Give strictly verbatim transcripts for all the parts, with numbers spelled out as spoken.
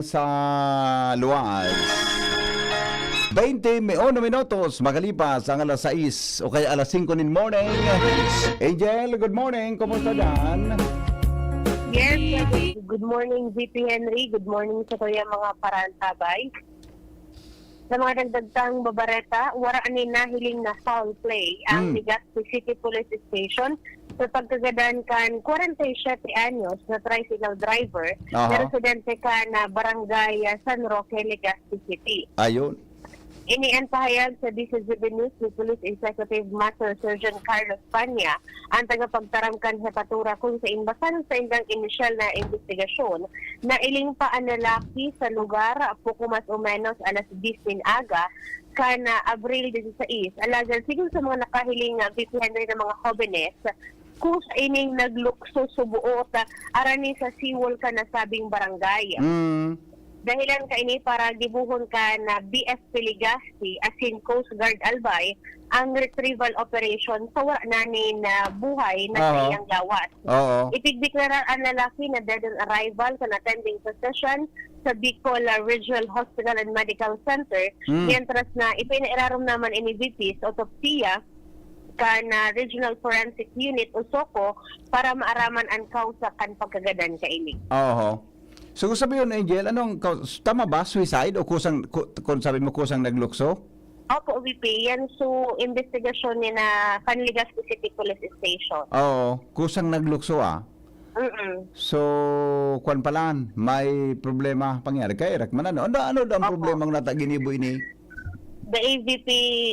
sa luwas. Baynte y uno minutos makalipas ang alas sais o kaya alas singko nin morning. Angel, good morning. Kumusta dyan? Yes, good morning, V P Henry. Good morning sa kuya mga parantabay. Sa mga dagdag tang babareta, wara ni nahiling na foul play ang Hmm. Legazpi City Police Station sa pagkagadan kan kwarenta y siyete anyos na tricycle driver Aha. na residente kan ah, Barangay ah, San Roque, Legazpi City. Ayun. Ini an pahayag sa D C G B News ni Police Executive Master Sergeant Carlos Panya, ang tagapagtaram kan hepatura kung sa imbasa ng saindang inisyal na investigasyon, nailing pa an lalaki sa lugar, puko mas o menos alas diyes nin aga, kan ah, Abril disisais. Alagad sigon sa mga nakahiling nga V P Henry ng mga hobenes, kusa ining naglukso subuot ah, arani sa seawall kan nasabing barangay. Mm. Dahilan kaini para gibohon kan ah, B S P Legazpi asin Coast Guard Albay ang retrieval operation sa wara na nin ah, buhay na Aha. saiyang lawas. Oo. Ipigdeklarar an lalaki na dead on arrival kan attending physician sa Bicol ah, Regional Hospital and Medical Center, Mm. mientras na ipinairarom naman ini V P sa autopsiya kan ah, Regional Forensic Unit o SOCO para maaraman an kausa kan pagkagadan kaini. Oho. So, sabi yun, Angel, anong, ka- tama ba? Suicide o kusang, ku- kung sabi mo kusang naglukso? Opo, V P. Yan so investigasyon ni na kan Legazpi City Police Station. Oo, kusang naglukso ah. Mm-mm. So, kwan pa lang, may problema pangyari. Kaya irak man ano. Ano, ano daw ang Opo. problema kung nata ginibo ini? The A V P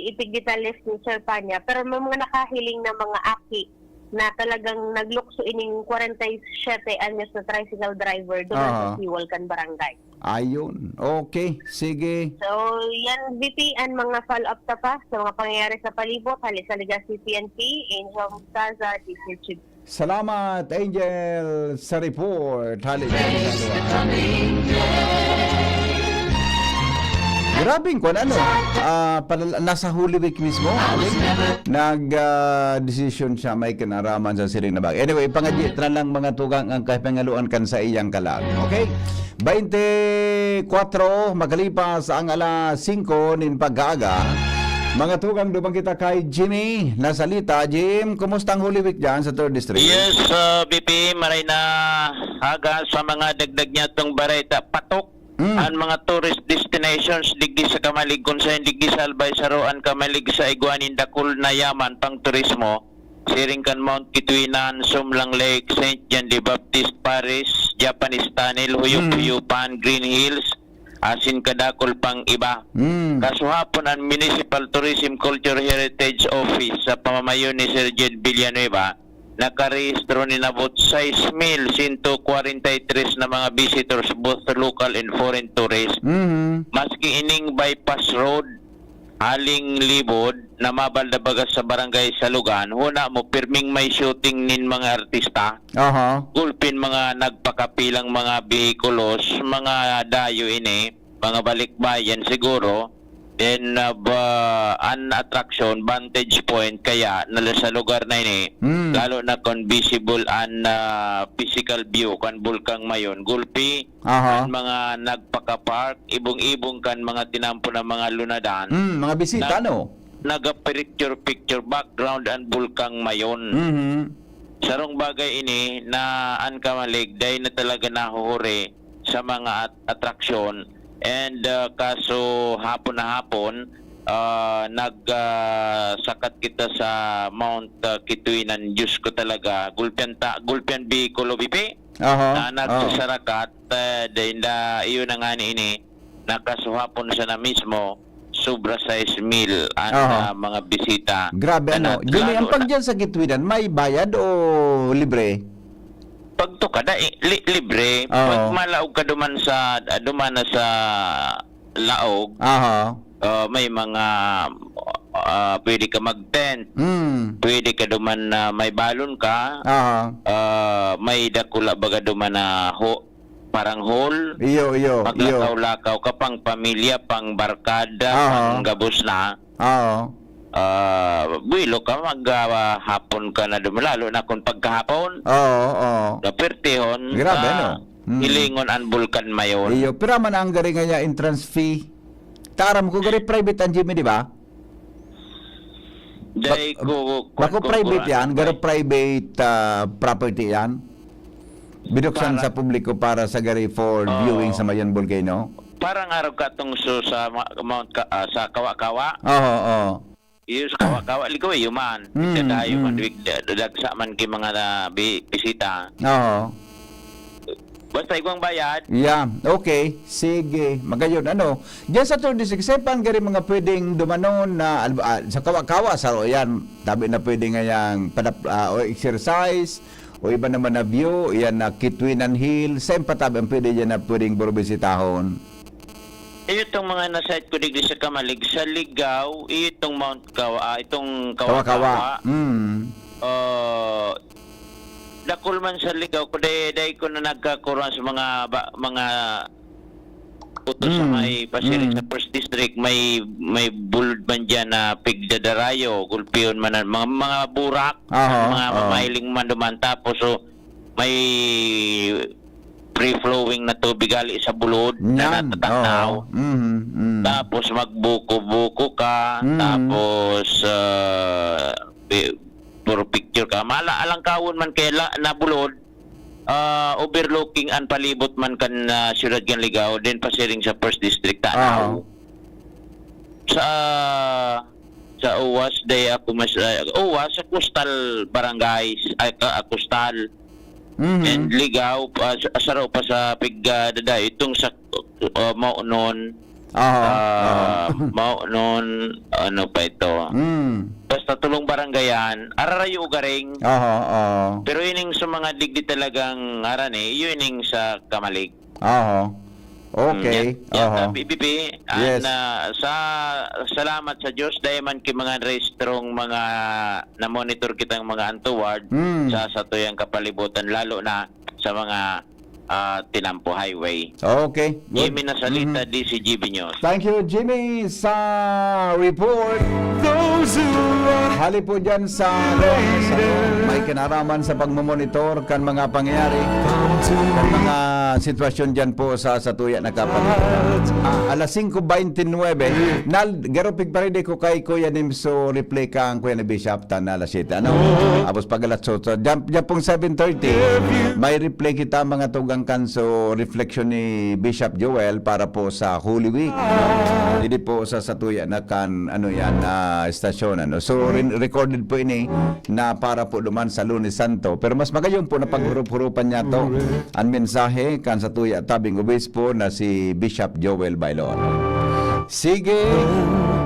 ipigdetalye ni Sir Panya, pero may mga nakahiling na mga aki na talagang naglukso ining kwarenta y siyete anyos na tricycle driver duman sa Aha. seawall kan barangay. Ayun. Okay. Sige. So, yan, V P, ang mga follow-up ta pa sa mga pangyayari sa palibot. Hali sa Legazpi P N P, Angel Mostaza, D C G. Salamat, Angel, sa report. Hali sa Grabe kung ano, ah, palala- nasa Holy Week mismo, nag ah, decision siya may kinaraman sa siring na bagay. Anyway, pangadyi na lang mga tugang ang kapangaluan kan sa iyang kalag. Okay? Baynte kwatro, makalipas ang alas singko nin pagkaaga. Mga tugang, duman kita kay Jimmy Nasalita. Jim, kumusta ang Holy Week dyan sa third District? Yes, uh, B P, maray na aga sa mga dagdag niya itong bareta. Patok Mm. ang mga tourist destinations digdi sa Camalig, kung saan digdi sa Albay, saro an Camalig sa igwa nin dakul na yaman pang turismo, siring kan Mount Kituinan, Sumlang Lake, Saint John the Baptist Parish, Japanese Tunnel, Huyup-Huyupan, Green Hills, asin kadakul pang iba. Mm. Kasuhapon, ang Municipal Tourism Culture Heritage Office sa pamamayo ni Sir Jed Villanueva, nakarehistro nin abot sais mil sento kwarenta y tres na mga visitors, both local and foreign tourists. Mhm. Maski ining bypass road, haling Libod, na mabalda baga sa barangay Salugan, huna mo, pirming may shooting nin mga artista. Aha. Gulpin mga nagpakapilang mga behikulos, mga dayo ini, mga balikbayan siguro. Then, uh, ba, an attraction, vantage point, kaya nala sa lugar na ini, Hmm. lalo na kung visible an uh, physical view kan Bulkang Mayon. Gulpi, Aha. An mga nagpaka-park, ibong-ibong kan mga tinampo na mga lunadan. Hmm, mga bisita, Nag- no? Naga-picture-picture background an Bulkang Mayon. Mhm. Sarong bagay ini na an Camalig dai na talaga nahuhuri sa mga at- atraksyon. And uh, kaso hapon na hapon, uh, nag uh, sakat kita sa Mount uh, Kituinan. Diyos ko talaga, gulpian ta, gulpian bikulo, bibi. Aha. Na nagsasarakat, uh, dahil na iyon na nga ini, nakasuhapon siya na mismo, sobra sais mil ang Aha. uh, mga bisita. Grabe, Na ano? Jimmy, ang lalo na- pagdiyan sa Kituinan, may bayad o libre? Pagtukad, ah, i- li- libre. Oo. Pag malaog ka duman sa, ah, duman na sa laog, Aha. ah, may mga, ah, pwede ka mag-tent. Mm. Pwede ka duman na may balon ka. Aha. Ah, may dakula baga duman na ho, parang hall. Iyo, iyo, iyo. Maglakaw-lakaw ka pang pamilya, pang barkada, Aha. pang gabos na. Oo. Ah, buwelo ka, mag, ah, hapon ka na duman, lalo na kung pagkahapon. Oo, oo. Kapirtihon. Grabe, ah, no? Mm. Hilingon an Bulkan Mayon. Iyo, pira man ang gari nga iya entrance fee? Taram ko, gari private ang Jimmy, di ba? Dai Ba-, ko, bako kwan ko private kura-, yan, gari pri- private, ah, property yan. Binuksan Para sa publiko para sa gari for Oo. viewing sa Mayon Volcano. Parang araw katong so sa Ma-, Mount Ka-, ah, sa Kawa-Kawa. Oo, oo. Iyo sa Kawa-Kawa, ligaw iyo man. Mm, Dadayo man, mm. Dag-, dagsa man ki mga na bi-, bisita. Oo. Basta igwang bayad. Yeah, okay. Sige, magayon. Ano, diyan sa thirty-six, saan pa ang gari mga pwedeng dumanon na, alb-, ah, sa Kawa-Kawa, sa yan, tabi na pwede nga yang padap-, ah, o exercise, o iba naman na view, yan na Kitwinan Hill, saan pa tabi ang pwede dyan na pwedeng burbisitahon? Iyo itong mga na-cite ko digdi sa Camalig, sa Ligao, iyo itong Mount Kawa, ah, itong Kawa-Kawa. Kawa-Kawa. Mm. Ah, dakul man sa Ligao, kundi dai ko na nagkakuruan sa mga ba-, mga utos sa Mm. may pasiring sa Mm. First District, may, may bulod man diyan na pigdadarayo, gulpihon man na, mga, mga burak, Aha, mga aha. mamahiling man duman. Tapos, so, may free flowing na tubig hali sa bulod na Yan, natatanaw. Oo. Mhm, mhm. Tapos magbuko-buko ka, Mhm. tapos, ah, pi-, puro picture ka. Mala-, alangkawon man kaya la-, na bulod, ah, overlooking an palibot man kan, ah, siyudad kan Ligao, then pasiring sa First District, tanaw. Aha. Sa, sa Uwas, day ako mas, ah, Uwas, sa Coastal Barangay, ay, ka-, ah, Coastal. Mhm. And Ligao, ah, sa, saro pa sa pig, ah, daday, itong sa, ah, Maonon, Aha, ah, aha. Maonon, ano pa ito? Mm. Basta tulong barangay yan, ararayo ugaring. Aha, aha. Pero ining sa mga digdi talagang aran eh, yun ining sa Camalig. Aha. Okay. Mm, yan, yan, Aha. ah, B B P, Yes. na sa, salamat sa Diyos, dahil man ki mga rehistrong mga na-monitor kitang mga untoward Mm. sa satuyang kapalibutan, lalo na sa mga, ah, Tinampo Highway. Okay, good. Jimmy Nasalita, Mhm. D C G B News. Thank you, Jimmy, sa report. Those who are Hali po dyan sa may kinaraman sa pagmomonitor kan mga pangyayari, kan mga sitwasyon dyan po sa, sa tuya na kapaligiran. Ah, alas singko beintinuebe, nal-, garo pigparide ko kay Kuya Nimso Replica, ang Kuya ni Bishop, tan alas siyete, ano? Tapos pag alas otso, dyan, dyan pong seven thirty, may replay kita, mga tugang kan, so, reflection ni Bishop Joel para po sa Holy Week. Didi po sa, sa tuya na kan, ano yan, na estasyon, ano. So, rin-, recorded po ini na para po duman sa Lunes Santo. Pero mas magayon po na paghurup-hurupan niya to, ang mensahe kan sa tuya tabing obispo na si Bishop Joel Bailon. Sige.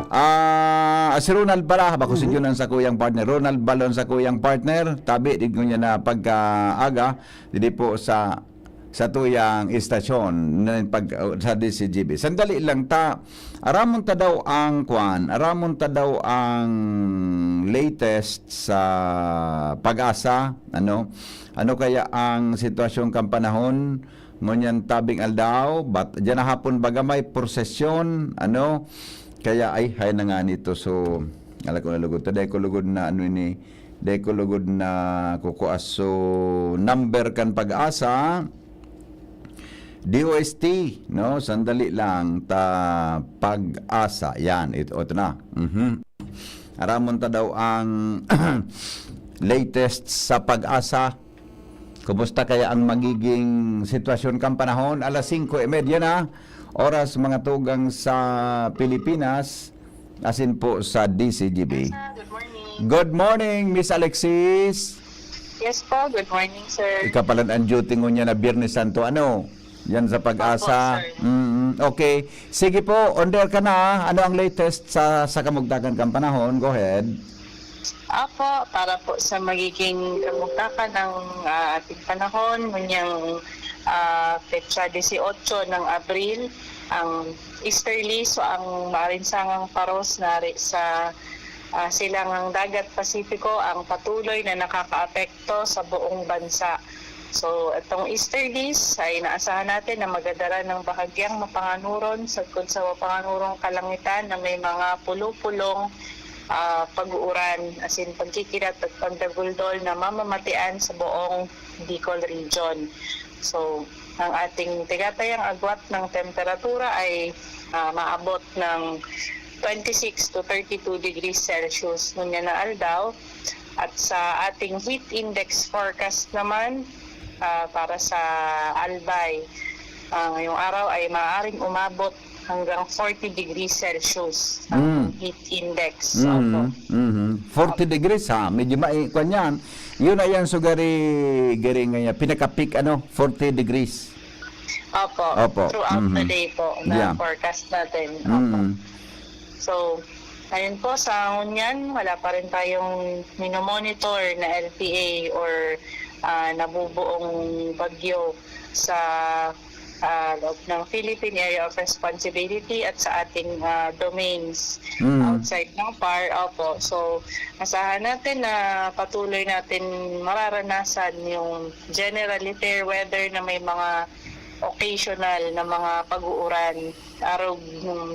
Ah, si Ronald pala, bako si Jun ang sakuyang partner. Ronald Balon sakuyang partner. Tabi, di ko niya na pagkaaga. Didi po sa, sa tuyang istasyon na pag, sa D C G B. Sandali lang ta. Aramon ta daw ang kwan. Aramon ta daw ang latest sa PAGASA. Ano? Ano kaya ang sitwasyon kan panahon? Ngunyan tabing aldaw, bat-, diyan na hapon baga may prosesyon, ano? Kaya, ay, hay na nga nito. So, ala ko na lugod. Taday ko lugod na, ano ini, day ko lugod na kukuas. So, number kan PAGASA, D O S T, no? Sandali lang, ta PAGASA. Yan, ito, ito na. Mhm. Aramon ta daw ang latest sa PAGASA. Kumusta kaya ang magiging sitwasyon kan panahon? Alas singko y media na, oras mga tugang sa Pilipinas, asin po sa D C G B. Good morning. Good morning, Miss Alexis. Yes po, good morning, sir. Ika pala ang duty ngunyan na Biyernes Santo, ano? Yan sa PAGASA. Opo, sir. Mm, okay. Sige po, on air ka na. Ano ang latest sa, sa kamugtakan kan panahon? Go ahead. Opo, para po sa magiging kamugtakan ng, ah, ating panahon, ngunyang, ah, petsa disiotso ng Abril, ang easterly, so ang maarinsangang paros nari sa, ah, silangang dagat Pasipiko ang patuloy na nakakaapekto sa buong bansa. So, itong easterlies ay inaasahan natin na magdadala ng bahagyang mapanganuron sagkod sa mapanganurong kalangitan na may mga pulo-pulong, ah, pag-uuran, as in pagkikilat at pagdaguldol na mamamatian sa buong Bicol Region. So, Ang ating tigatayang agwat ng temperatura ay, ah, maabot ng twenty-six to thirty-two degrees Celsius ngunyan na aldaw. At sa ating heat index forecast naman, ah, para sa Albay, ah, ngayong araw ay maaaring umabot hanggang forty degrees Celsius ang Mm. heat index. Opo. Mhm, mhm. Forty degrees, ha? Medyo mai-, kwan yan. Yun na yan, so gari, gari nga yan. Pinaka-peak, ano, forty degrees. Opo. Opo. Throughout the Mhm. day po na Yeah. forecast natin. Opo. Mm. So, ayun po, sa ngunyan, wala pa rin tayong minomonitor na L P A or, ah, nabubuong bagyo sa, ah, loob ng Philippine Area of Responsibility at sa ating, ah, domains Mm. outside ng PAR. Opo. So, asahan natin na patuloy natin mararanasan yung generally fair weather na may mga occasional na mga pag-uuran. Araw, hmm,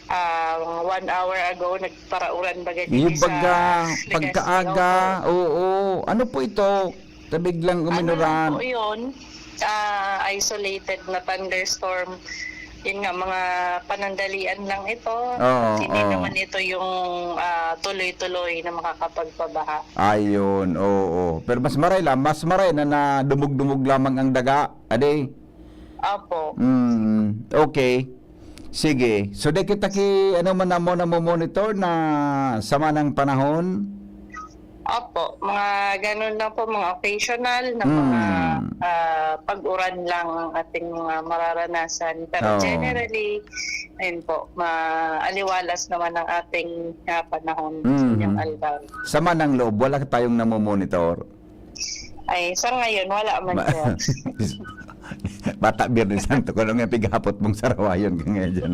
ah, mga one hour ago, nagparauran baga din Yung sa baga, Legazpi, pagkaaga, opo. Oo. Ano po ito? Tabig lang Ano lang uminuran. po yun? Ah, isolated na thunderstorm. Yun nga, mga panandalian lang ito. Oo, Hindi oo. naman ito yung, ah, tuloy-tuloy na makakapagpabaha. Ayun, oo. Pero mas maray lang, mas maray na nadumog-dumog lamang ang daga. Ade? Opo. Mm, okay. Sige. So, di kita ki, ano man na mo, namomonitor na sama ng panahon? Opo. Mga ganun lang po, mga occasional na mga, Hmm. ah, pag-uran lang ang ating mga mararanasan. Pero Oo. generally, ayun po, maaliwalas naman ang ating, ah, panahon sa Mhm. inyong aldaw. Sama ng loob, wala tayong namomonitor? Ay, sa ngayon, wala man Ma-, po. Bata Biyernes Santo, kung ano nga pighapot mong sarawayon ka ngayon dyan.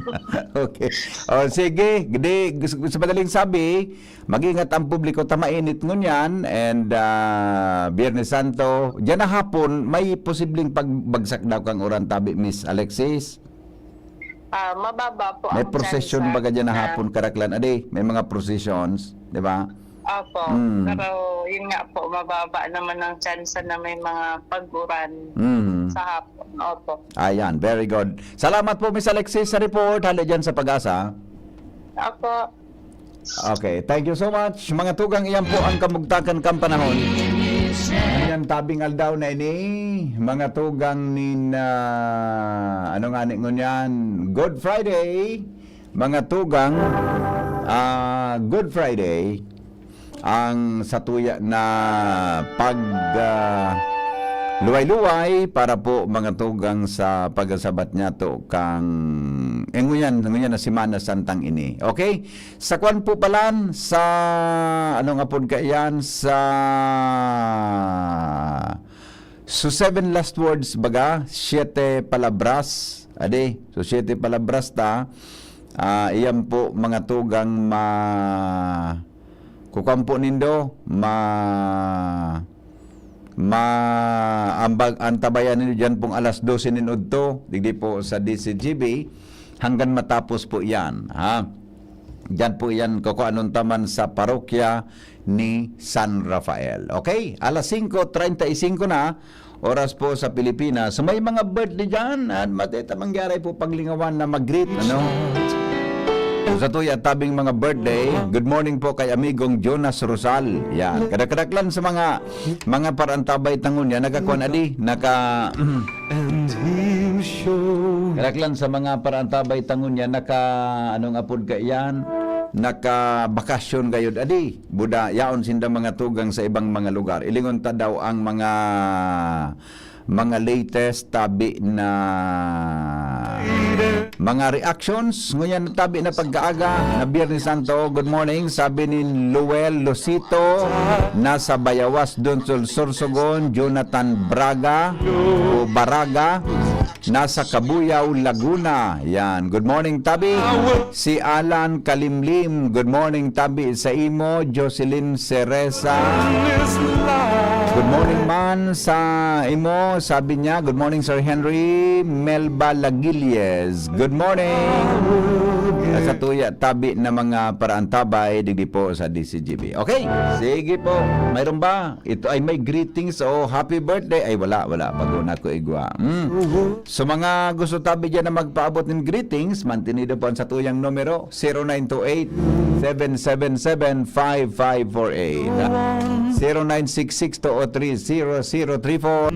Okay. O, sige. Di, gusto, sa madaling sabi, mag-ingat ang publiko ta mainit ngunyan. And, ah, Biyernes Santo, dyan na hapon, may posibleng pagbagsak daw kang uran tabi, Miss Alexis. Ah, mababa po May ang procession tsansa baga dyan na na hapon, Karaklan. Ade, may mga processions, di ba? Opo. Mm. Pero yun nga po, mababa naman ang tsansa na may mga pag-uran Mm. sa hapon. Opo. Ayan, very good. Salamat po, Miss Alexis, sa report. Hali dyan sa Pag-asa. Opo. Okay, thank you so much. Mga tugang, iyan po ang kamugtakan kan panahon. Ayan, tabing aldaw na ini, mga tugang nin, ah, ano nga ni ngunyan? Good Friday, mga tugang, ah, Good Friday, ang satuya na pag, ah, luway-luway para po, mga tugang, sa pagsabat niya to kang, eh, ngunyan, ngunyan na Semana Santang ini. Okay? Sa kwan po palan, sa, ano nga pod kaiyan, sa, so, seven last words baga, siete palabras. Ade, so, siete palabras ta. Ah, iyan po, mga tugang, ma-, kukuan po nindo, ma-, ma-, ambag, antabayan nindo dyan pong alas dose nin udto, digdi po sa D C G B, hanggang matapos po iyan, ha? Diyan po iyan kukuanon ta man sa parokya ni San Rafael. Okay? Alas singko treinta y cinco na, oras po sa Pilipinas. So, may mga birthday diyan, at mateta mangyaray po paglingawan na mag-greet, ano? So, sa tuya tabing mga birthday, good morning po kay amigong Jonas Rosal. Yan. Kadakadaklan sa mga, mga parantabay tangon yan. Nakakuan adi, naka, And he'll show kadaklan sa mga parantabay tangon yan, naka, anong apod ka iyan? Naka-bakasyon gayod adi. Buda, yaon sinda mga tugang sa ibang mga lugar. Ilingon ta daw ang mga, mga latest tabi na mga reactions. Ngunyan tabi na pagkaaga na Biyernes Santo. Good morning, sabi ni Luel Lucito, nasa Bayawas, Donsol, Sorsogon, Jonathan Braga o Baraga, nasa Cabuyao, Laguna. Yan. Good morning, tabi. Si Alan Kalimlim. Good morning, tabi sa imo. Jocelyn Cereza. Good morning man sa imo, sabi niya. Good morning, Sir Henry. Melba Lagilles, good morning. Sa tuya tabi na mga paraantabay, digdi po sa D C G B. Okay, sige po. Mayroon ba? Ito ay may greetings o happy birthday. Ay, wala, wala. Bago na ko igwa. Mm. So, mga gusto tabi dyan na magpaabot ng greetings, mantinido po ang satuyang numero, zero nine two eight, seven seven seven, five five four eight. Zero nine six six two oh three zero zero three four.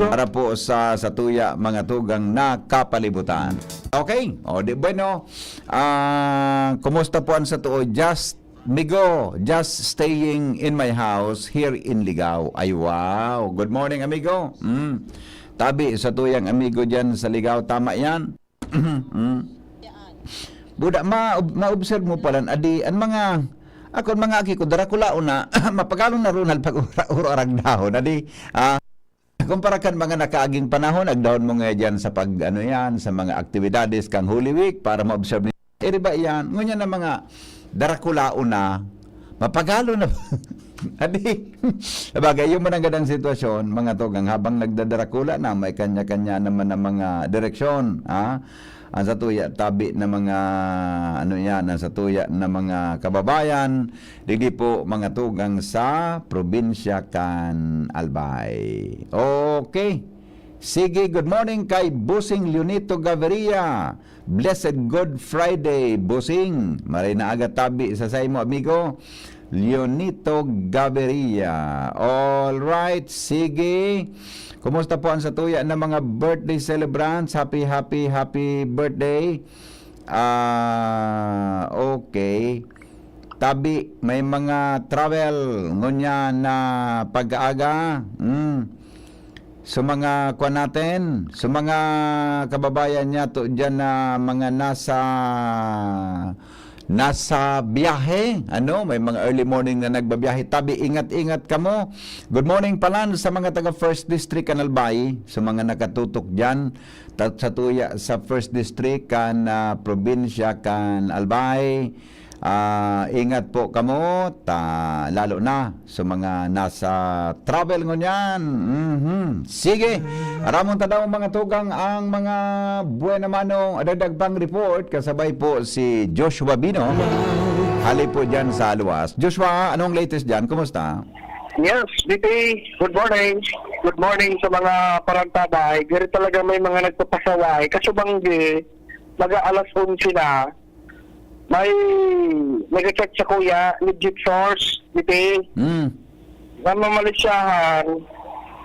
Para po sa satuya, mga tugang na kapalibutan. Okay? O, di bueno. Ah, kumusta po ang satuo? Just, Migo, just staying in my house here in Ligao. Ay, wow. Good morning, amigo. Mm. Tabi sa tuyang amigo dyan sa Ligao. Tama yan. Mm. Buda, ma maobserve mo pala, adi, ang mga, ako, ang mga aki ko, Draculaon na, mapagalon na, Ronald, pag ura-, ura-, aragdahon, adi, ah, kumpara kan mga nakaaging panahon, agdahon mo nga dyan sa pag, ano yan, sa mga aktibidades kang Holy Week para ma-observe ni, iri ba yan? Ngunyan na mga Draculaon na, mapagalon na, adi, sabagay, yung mananggad ang sitwasyon, mga tugang, habang nagdadarakula na, may kanya-kanya naman ang mga direksyon, ha? Ang satuya, tabi na mga, ano yan, ang satuya na mga kababayan, digdi po mga tugang sa probinsya kan Albay. Okay. Sige, good morning kay Bossing Leonito Gaviria. Blessed Good Friday, Bossing. Maray na aga tabi sa saimo, amigo. Leonito Gaviria. All right, sige. Kumusta po ang satuya na mga birthday celebrants? Happy, happy, happy birthday. Ah, okay. Tabi, may mga travel ngunyan na pag-aaga. Mm. So, mga kwan natin, so, mga kababayan niya to diyan na mga nasa, nasa biyahe, ano, may mga early morning na nagbabiyahe. Tabi, ingat-ingat kamo. Good morning palan sa mga taga First District kan Albay, sa mga nakatutok diyan, ta-, sa tuya sa First District kan, ah, probinsya kan Albay. Ah, ingat po kamo, ta, lalo na sa mga nasa travel ngunyan. Mhm. Sige, aramon ta daw, mga tugang, ang mga buena mano, dagdag pang report, kasabay po si Joshua Bino. Hali po dyan sa luwas. Joshua, anong latest dyan? Kumusta? Yes, D P, good morning. Good morning sa mga parantabay. Diri talaga may mga nagpapasaway. Kasubanggi, mag-aalas onse na. May nag-chat sa kuya, legit source, D P. Mm. Namamalisyahan,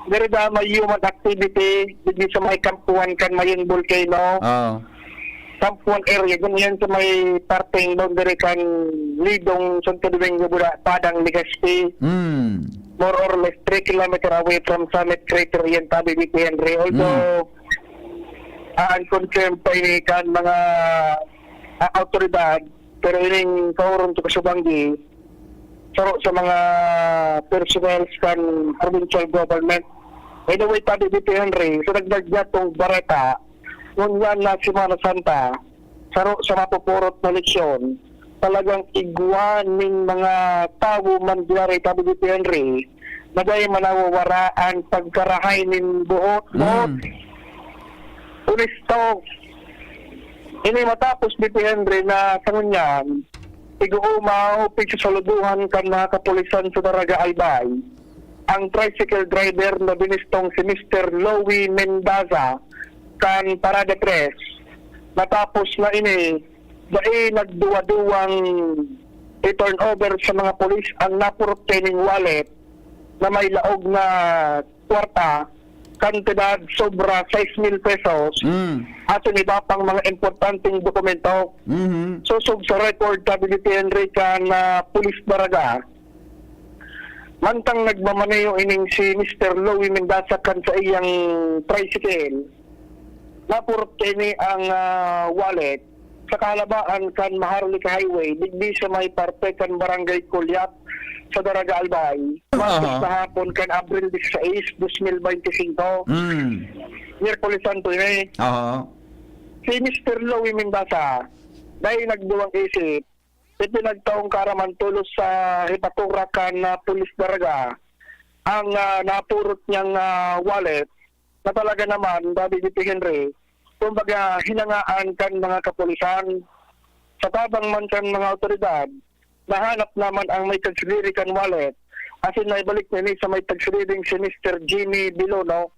diri da may human activity, digdi sa may kampuhan kan Mayon Volcano. Oo. Kampuhan area, ganyan sa may parteng boundary kan Lidong, Santo Domingo, Bula, Padang, Legazpi. Mm. More or less three kilometer away from Summit Crater, yan tabi, D P Henry. Although, ah, unconfirmed pa ini kan mga, ah, autoridad, pero ining kaoron to kasubanggi, saro sa mga personnel kan provincial government. By the way, tabi, D P Henry, sa nagdagdag tong bareta, ngunyan na Semana Santa, saro sa mapupurot na leksyon, talagang igwa ning mga tawo man diari, tabi, D P Henry, na dai manawawara an pagkarahay nin buot, buot. Mm. Honesto. Ini matapos, D P Henry, na sa ngunyan, tig-oomaw, pigsasaludohan kan mga kapulisan sa Daraga Albay ang tricycle driver na binistong si Mister Louie Mendaza kan Parada Tres. Matapos na ini, dai nagduwa-duwang i-turn over sa mga pulis ang napurot kaning wallet na may laog na kwarta, kantidad sobra sais mil pesos, Mm. asin iba pang mga importanteng dokumento. Mhm. Sosog sa record, tabi ni Henry kan, ah, Pulis Daraga, mantang nagmamaneho ining si Mister Louie Mendaza kan saiyang tricycle, napurot kaini ang, ah, wallet sa kahalabaan kan Maharlika Highway, digdi sa may parte kan Barangay Culiac sa Daraga Albay. Aha. Matapos na hapon kan Abril disisais, dos mil bente singko. Mm. Miyerkules Santo ini. Aha. Si Mister Louie Mendaza, dai nagduwang isip, ipinagtaong kaaraman tolos sa hepatura kan, ah, Pulis Daraga. ang, ah, napurot niyang, ah, wallet na talaga naman, Daddy D P Henry, kumbaga, hinangaan kan mga kapulisan. Sa tabang man kan mga awtoridad, nahanap naman ang may tagsadiri kan wallet, asin naibalik na ini sa may tagsadiri si Mister Jimmy Bilono.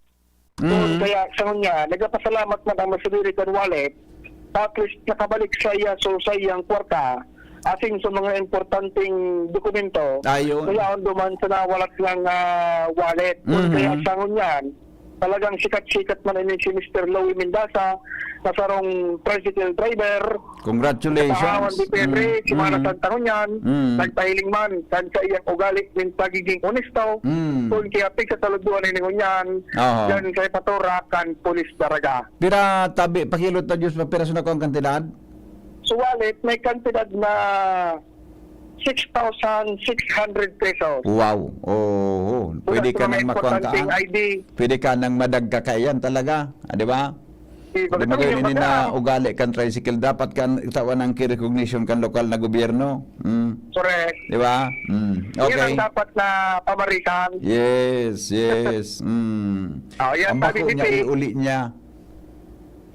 Doon Mm. kaya sa ngunyan, nagpapasalamat man ang may sadiri kan wallet, at least nakabalik sa iya, so, sa iyang kwarta, asin sa mga importanteng dokumento. Ayun. Kaya on duman sa nawalat ng, ah, wallet. Doon Mhm. kaya sa ngunyan, talagang sikat-sikat man ini si Mister Louie Mendoza, na sarong tricycle driver. Congratulations. Katawan ni Pedri, Mm, si Mana mm. Santa ngunyan, Mm. nagpahiling man kan sa iyang ugali nin pagiging onesto, Mm. kun kaya pigsasaludoan ini ngunyan, Aha. diyan sa ipatorak kan Pulis Daraga. Pira tabi, pakilot ta, Diyos, pira sa nakuha ang kantidad? Sa wallet, may kantidad na six thousand six hundred pesos. Wow. Oo. Pwede Wala ka sa mga nang makuha ang importanteng kaan. I D. Pwede ka nang madagka kaiyan talaga. Ah, di ba? Di ba? Di Ito magayon yung ini baga. na ugali kan tricycle. Dapat kan tawan ang recognition kan lokal na gobyerno. Mm. Correct. Di ba? Mm. Yan Okay. ang dapat na pamarisan. Yes, yes. Mm. Oh, yan, Ang sabi bako ni niya, Pete. iuli niya.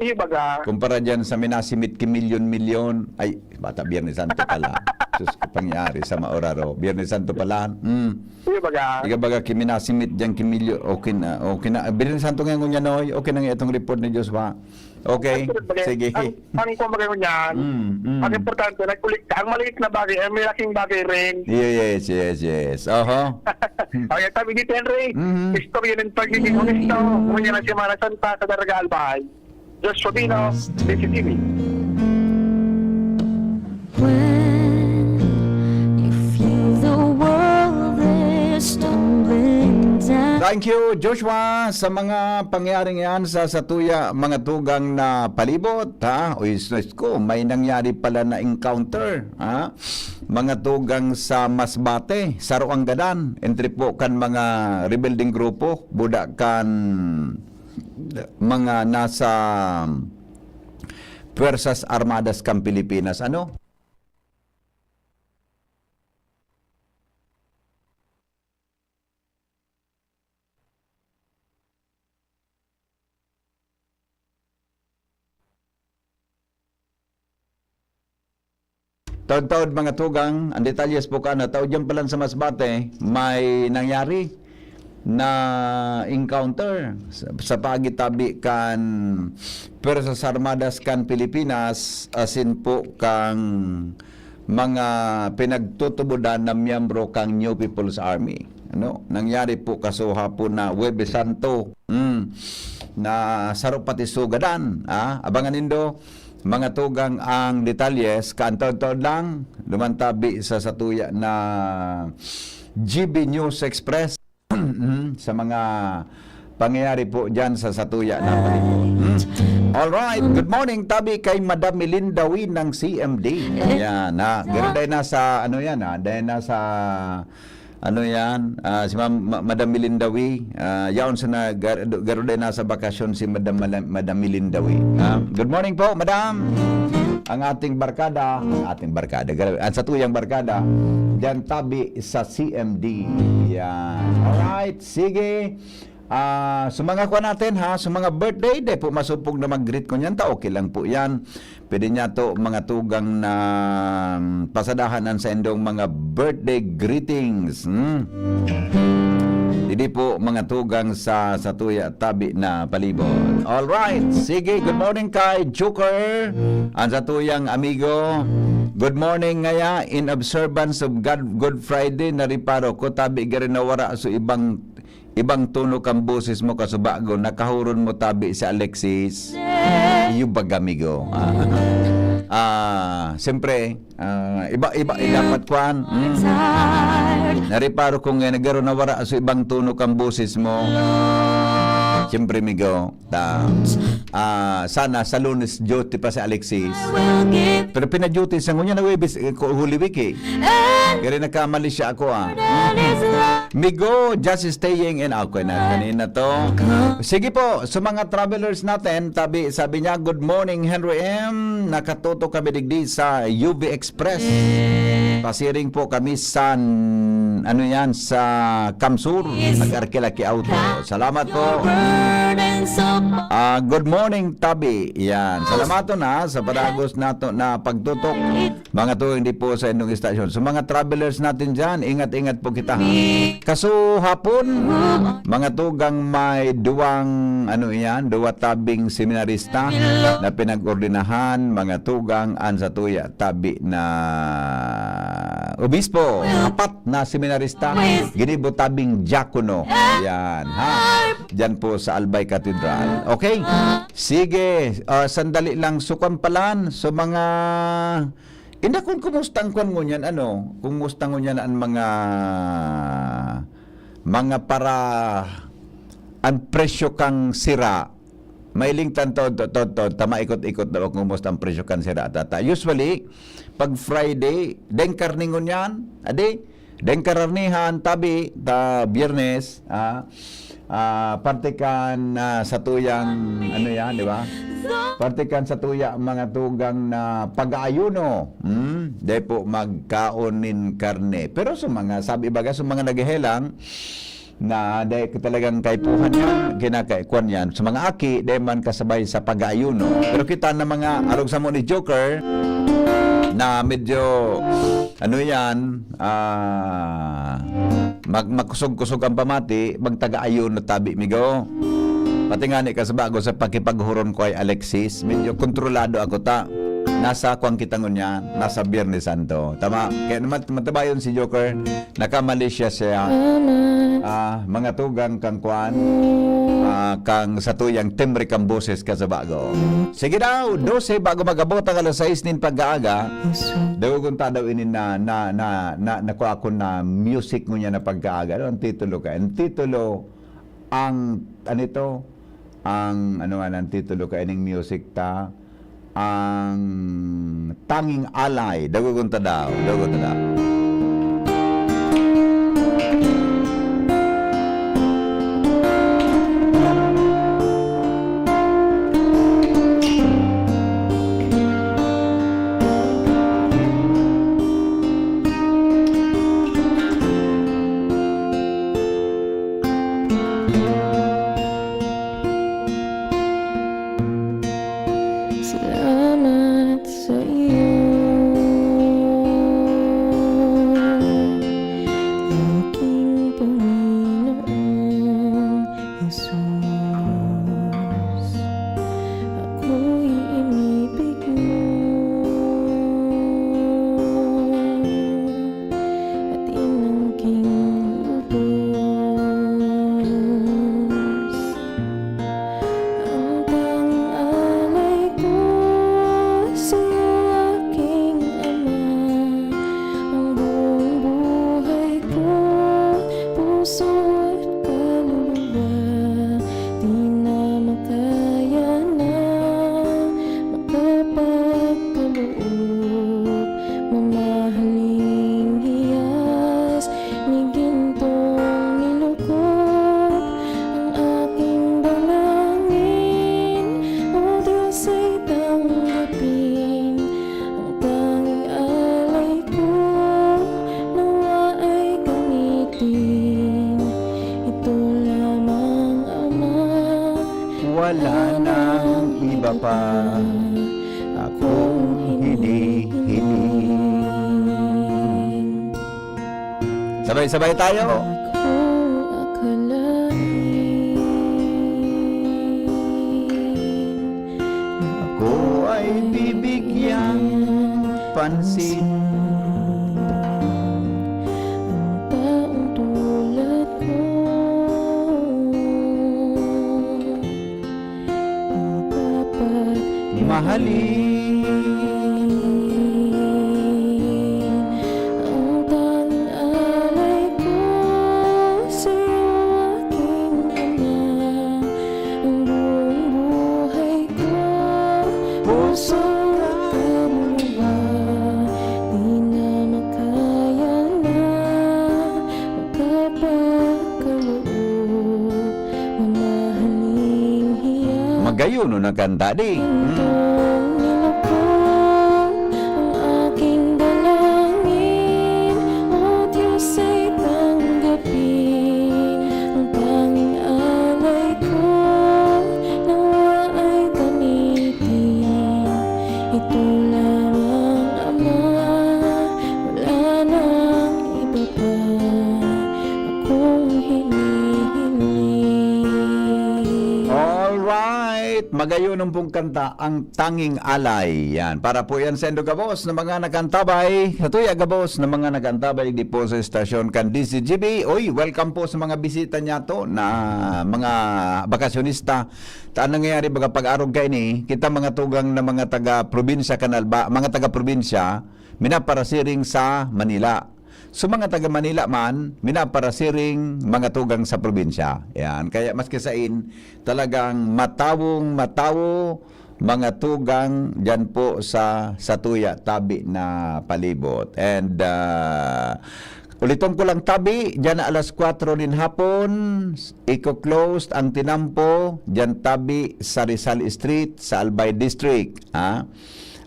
Iyo baga. Kumpara dyan sa minasimit ki milyon-milyon. Ay, bata, Biyernes Santo pala. Sus ko, pangyari sa maoraro. Biyernes Santo pala. Mm. Iyo baga. Iga baga, ki minasimit dyan, ki milyon. Okay na, okay na. Biyernes Santo ngayon, ngunyan, Noy. Okay na nga itong report ni Joshua. Okay? Ay, sige. Sige. Ang, ang kumbaga ngunyan, Mm, mm. ang importante, nag-ulit ka. Ang maliit na bagay, ay malaking bagay rin. Yeah, yes, yes, yes. Oho. Okay, sabi ni Henry, Mhm. istorya ng pagiging onesto, ngunyan ang Semana Santa sa Daraga, Albay. Joshua Bino, D C T V. When you feel the world is tumbling down. Thank you, Joshua, sa mga pangyayaring yan sa satuya, mga tugang na palibot, ha? O, is, is ko, may nangyari pala na encounter, ha? Mga tugang sa Masbate, saro ang gadan, entre po kan mga rebeldeng grupo, buda kan mga nasa Puwersas Armadas kan Pilipinas. Ano? Taod-taod, mga tugang, ang detalyes po kan, taod yan palan sa Masbate, may nangyari na encounter sa, sa pagitabi kan Puwersas Armadas kan Pilipinas, asin po kang mga pinagtutubodan na miyembro kang New People's Army. Ano? Nangyari po kasuha po na Huwebes Santo. Mm. Na saro pati sugadan. Ah, abangan nindo, mga tugang, ang detalyes. Kaantaod-taod lang, duman tabi sa satuya na G B News Express. Mm, sa mga pangyayari po dyan sa satuya na palibot. Mm. Alright, good morning, tabi kay Madam Melinda Wee ng C M D. Yan, ha. Garo dahil nasa, ano yan, ha. Dahil nasa, ano yan, ah, si Ma'am, Ma-, Madam Melinda Wee, ah, yaon sa na, gar-, garo dahil nasa bakasyon si Madam Mala-, Madam Melinda Wee. Ah, good morning po, Madam. Ang ating barkada, ating barkada, grabe, ang satuyang barkada, dyan tabi sa C M D. Yan. Alright, sige. Ah, sa mga kuha natin, ha, sa mga birthday, di po masupog na mag-greet ko niyan, ta okay lang po yan. Pwede niya to, mga tugang na, mm, pasadahan ang sa indong mga birthday greetings. Hmm? Didi po, mga tugang sa, sa tuya tabi na palibot. Alright, sige, good morning kay Joker, ang sa tuyang amigo. Good morning ngaya, in observance of God, Good Friday, nariparo ko, tabi gari nawara so ibang, ibang tono kan boses mo, kasubago, nakahuron mo tabi si Alexis. Iyo baga, amigo. Ah, ah, siyempre, ah, iba, iba, eh, dapat kwan. Mm. Nariparo ko nga nagaro nawara so ibang tono kan boses mo. Siyempre, amigo. Ta, ah, sana sa Lunes duty pa si Alexis. Pero pina-duty sa ngunyan na Huwebes, eh, ko-, Holy Week, eh. Kaya nakamali siya ako, ah. Migo, just staying in. Okay na, kanina to. Sige po, sa mga travelers natin, tabi, sabi niya, "Good morning, Henry M. Nakatutok kami digdi sa U V Express. Pasiring po kami sa, ano yan, sa Kamsur. Nag-arkila ki auto. Salamat po." Ah, good morning, tabi. Yan. Salamaton na sa padagos nato na pagtutok. Mga tugang di po sa indong istasyon. So, mga travelers natin dyan, ingat-ingat po kita, ha? Kaso hapon, mga tugang, may duwang, ano yan, duwa tabing seminarista na pinag-ordinahan, mga tugang, an satuya tabi na obispo, apat na seminarista, ginibo tabing diakono. Yan, ha? Diyan po sa Albay Cathedral. Okay? Sige, ah, sandali lang. So, kwan palan, so mga, inda, kung kumusta ang kwan ngunyan, ano? Kumusta ngunyan ang mga, mga para, ang presyo kang sira? Mailing tan to, to, to, to, ta maikot-ikot daw kung kumusta ang presyo kan sira, tata. Usually, pag Friday, deng karne ngunyan, adi, deng kararnihan, tabi, ta Biyernes, ah, ah, parte kan, ah, satuyang, ano yan, di ba? Parte kan satuya, mga tugang na pag-aayuno. Hmm? Dai po magkaon nin karne. Pero sa mga, sabi baga, sa mga naghehelang, na dai ka talagang kaipuhan yan, kinakaikuan yan. Sa mga aki, dai man kasabay sa pag-aayuno. Pero kita na mga arog samo ni Joker, na medyo, ano yan, ah, mag-, makusog-kusog ang pamati, magtaga-ayuno tabi, migo. Pati nga ni kasaba ako sa pakipaghuron ko ay Alexis, medyo kontrolado ako ta. Nasa kwan kita ngunyan, nasa Biyernes Santo. Tama? Kaya naman, matabayon si Joker. Naka-Malaysia siya. Ah, mga tugang kang kwan, ah, kang satuyang timbre kang boses ka sa bago. Sige daw, dose bago mag-abot ang alas sais nin pag-aaga. Daw kung ta daw ini na, na, na, na, nakuha ko na music ngunyan na pag-aaga. Ano ang titulo ka? Ang titulo, ang, ano ito? Ang, ano nga ang titulo ka ining music ta? Ang Tanging Alay. Dagogon ta daw, dagogon ta daw. Salamat sa iyo, aking Panginoong Jesus. Ako'y inibig mo, at inangking lubos. Ang tanging alay ko sa'yo, aking Ama, ang buong buhay ko, puso at kaluluwa, di na makaya na makapagkaloob. Mamahaling hiyas, ni gintong nilukop, ang aking dalangin, O Diyos, ay tanggapin. Ang tanging alay ko, nawa ay gamitin. Ito lamang, Ama, wala nang iba pa. Akong hinihiling. Sabay-sabay tayo. Ako akalain na ako ay bibigyan pansin. Ang taong tulad ko, dapat mahalin. Ang tanging alay ko sa'yo, aking Ama, ang buong buhay ko, puso at kaluluwa, di na makaya Uno na kanta di. Hmm. Ang aking dalangin, O Diyos, ay tanggapin. Ang tanging alay ko, nawa ay gamitin. Ito lamang, Ama, wala nang iba pa akong hinihiling. Alright, magayon pong kanta, Ang Tanging Alay. Yan, para po yan sa indo gabos na mga nakantabay. Sa tuya gabos na mga nakantabay, di po sa estasyon kan D Z G B. Oy, welcome po sa mga bisita niya to na mga bakasyonista. Ta nangyayari baga pag-arog kaini, kita mga tugang na mga taga-probinsya kan Alba, mga taga-probinsya, minaparasiring sa Manila. So, mga taga Manila man, minaparasiring mga tugang sa probinsya. Yan. Kaya maski sain, talagang matawong matawo mga tugang diyan po sa, sa tuya tabi na palibot. And, ah, uliton ko lang tabi, diyan na alas kwatro nin hapon, iko-closed ang tinampo diyan tabi sa Rizal Street, sa Albay District. Ha?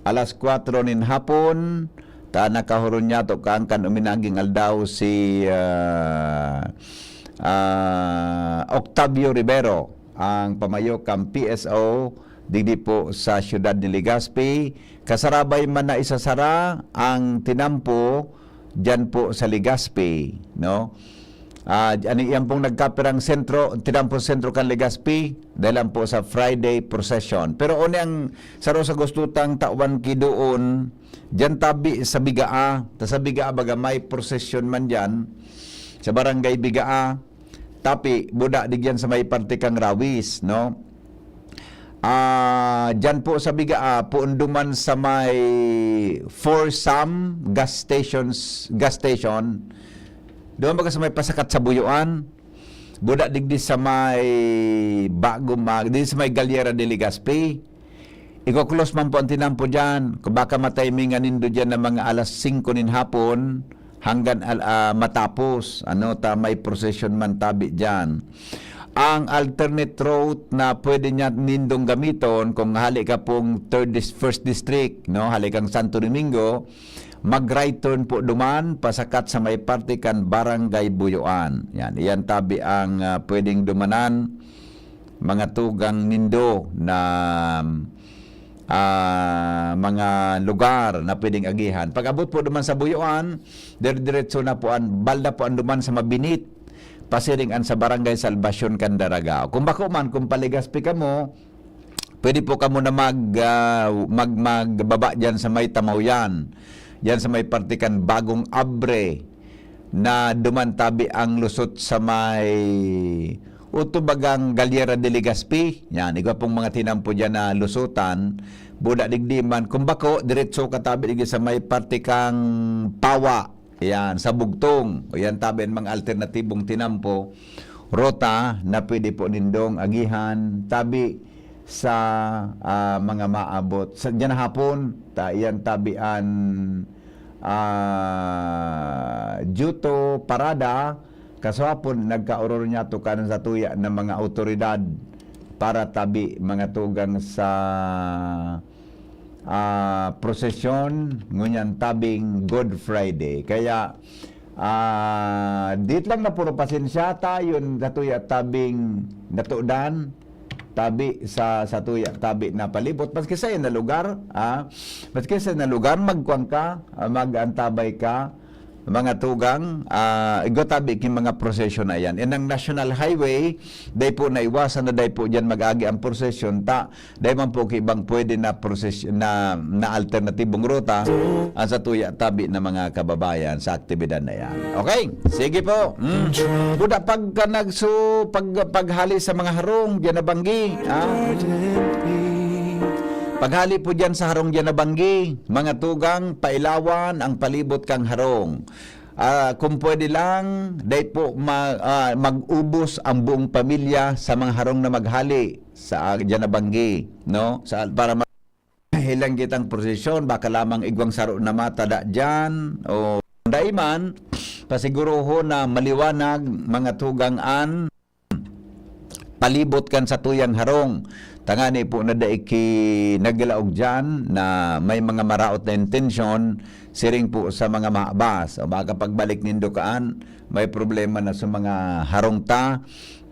Alas kwatro nin hapon, ta nakahuron niyato kan, kan uminaging aldaw si, ah, ah, Octavio Rivero, ang pamayo kan P S O digdi po sa siyudad ni Legazpi. Kasarabay man na isasara ang tinampo diyan po sa Legazpi, no? Ah, ani iyan pong nagkapirang sentro, tinampo sentro kan Legazpi, dahil lang po sa Friday procession. Pero oni ang saro sa gusto tang tawan ki doon, diyan tabi sa Bigaa. Ta sa Bigaa, baga may procession man diyan, sa Barangay Bigaa, tapi, buda digyan sa may parte kang Rawis, no? Ah, diyan po sa Bigaa, poon duman sa may Four Sam gas stations, gas station. Duman baga sa may pasakat sa Buyuan. Buda digdi sa may bago mag, di sa may Galera de Legazpi. Iko-close man po ang tinampo diyan. Kung baka matimingan nindo diyan na mga alas singko nin hapon, hanggan al-, ah, matapos, ano, ta may procession man tabi diyan. Ang alternate route na pwede niya nindong gamiton kung hali ka pong third dis-, first district, no, hali kang Santo Domingo, mag-right turn po duman, pasakat sa may parte kan Barangay Buyuan. Yan, iyan tabi ang, ah, pwedeng dumanan, mga tugang nindo na, ah, mga lugar na pwedeng agihan. Pag-abot po duman sa Buyuan, dire-diretso na po an, balda po an duman sa Mabinit, pasiring an sa Barangay Salvacion kan Daragao. Kung bako man, kung pa-Legazpi kamo, pwede po kamo na mag, ah, mag, magbaba diyan sa may Tamaw yan. Diyan sa may parte kan Bagong Abre na duman tabi ang lusot sa may utubagang Galera de Legazpi. Yan, igwa pong mga tinampo diyan na lusutan. Buda digdi man. Kung bako, diretso ka tabi digdi sa may parte kang Pawa. Yan, sa Bugtong. O yan, tabi ang mga alternatibong tinampo, rota na pwede po nindong agihan. Tabi sa, ah, mga maabot. Sa, diyan hapon, ta, iyan tabi an, ah, Juto Parada, kaswapon, nagkaoror niya tukanan sa tuya ng mga awtoridad para tabi mga tugang sa, ah, prosesyon, ngunyan tabing Good Friday. Kaya, ah, dit lang na puro pasensya ta, yun sa tuya tabing natudan, tabi sa, sa tuya tabi na palibot. Maski sa na lugar, ah, maski sa na lugar, magkuan ka, ah, mag-antabay ka, mga tugang, ah, igwa tabi ki mga prosesyon na yan. Yan ang National Highway, dai po naiwasan na dai po diyan mag-agi ang prosesyon. Ta, dai man po ki ibang pwede na proses-, na, na alternatibong ruta, ang sa tuya tabi na mga kababayan sa aktibidad na yan. Okay? Sige po. Mm. Buda pagka nagsu-, pag, paghali sa mga harong, diyan na banggi. Ah. Paghali po diyan sa harong diyan na banggi, mga tugang, pailawan ang palibot kang harong. Ah, kung pwede lang, dai po ma-, ah, mag-ubos ang buong pamilya sa mga harong na maghali sa, ah, diyan na banggi, no? Sa, para ma-, hilang kitang prosesyon, baka lamang igwang saro na matada diyan, o dai man, pasiguruhon na maliwanag, mga tugang an palibot kan satuyang harong. Tangani po na dai ki naglaog diyan na may mga maraot na intensyon, siring po sa mga mahabas. O baka pagbalik nindo kaan, may problema na sa mga harong ta,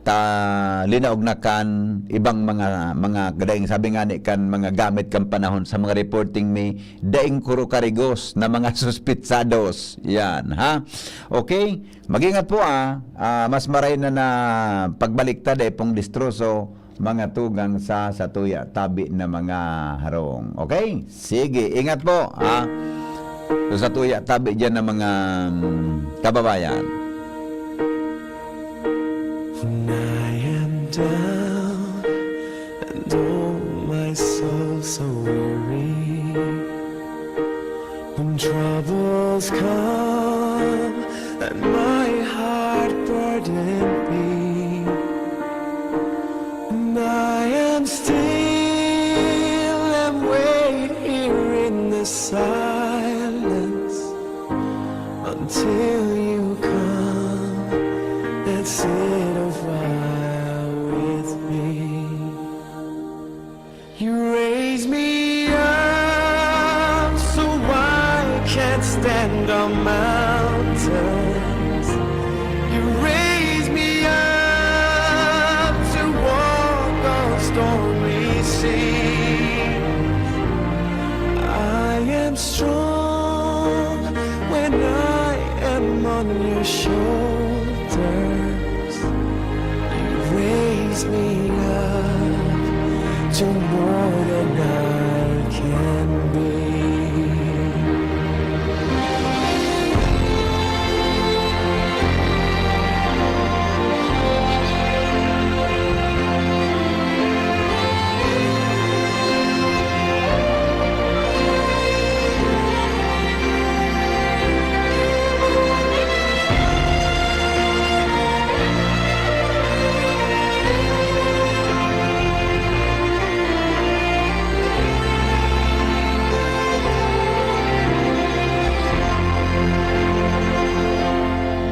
ta linaog na kan ibang mga, mga daing, sabi nga ni kan mga gamit kan panahon sa mga reporting mi, daing kuro karigos na mga suspitsados. Yan, ha? Okay? Mag-ingat po, ah. Ah, mas maray na na pagbalik ta, dai pong distroso, mga tugang sa satuya tabi na mga harong. Okay? Sige, ingat po, ha? So, satuya tabi diyan na mga, mm, kababayan. When I am down and oh my soul so weary, when troubles come and my heart burden be, and I am still and wait here in the silence until you come and sit a while with me. You raise me up so I can stand on mountains. You raise me up to walk on stormy seas. I am strong when I am on your shoulders. You raise me up to more than I can be.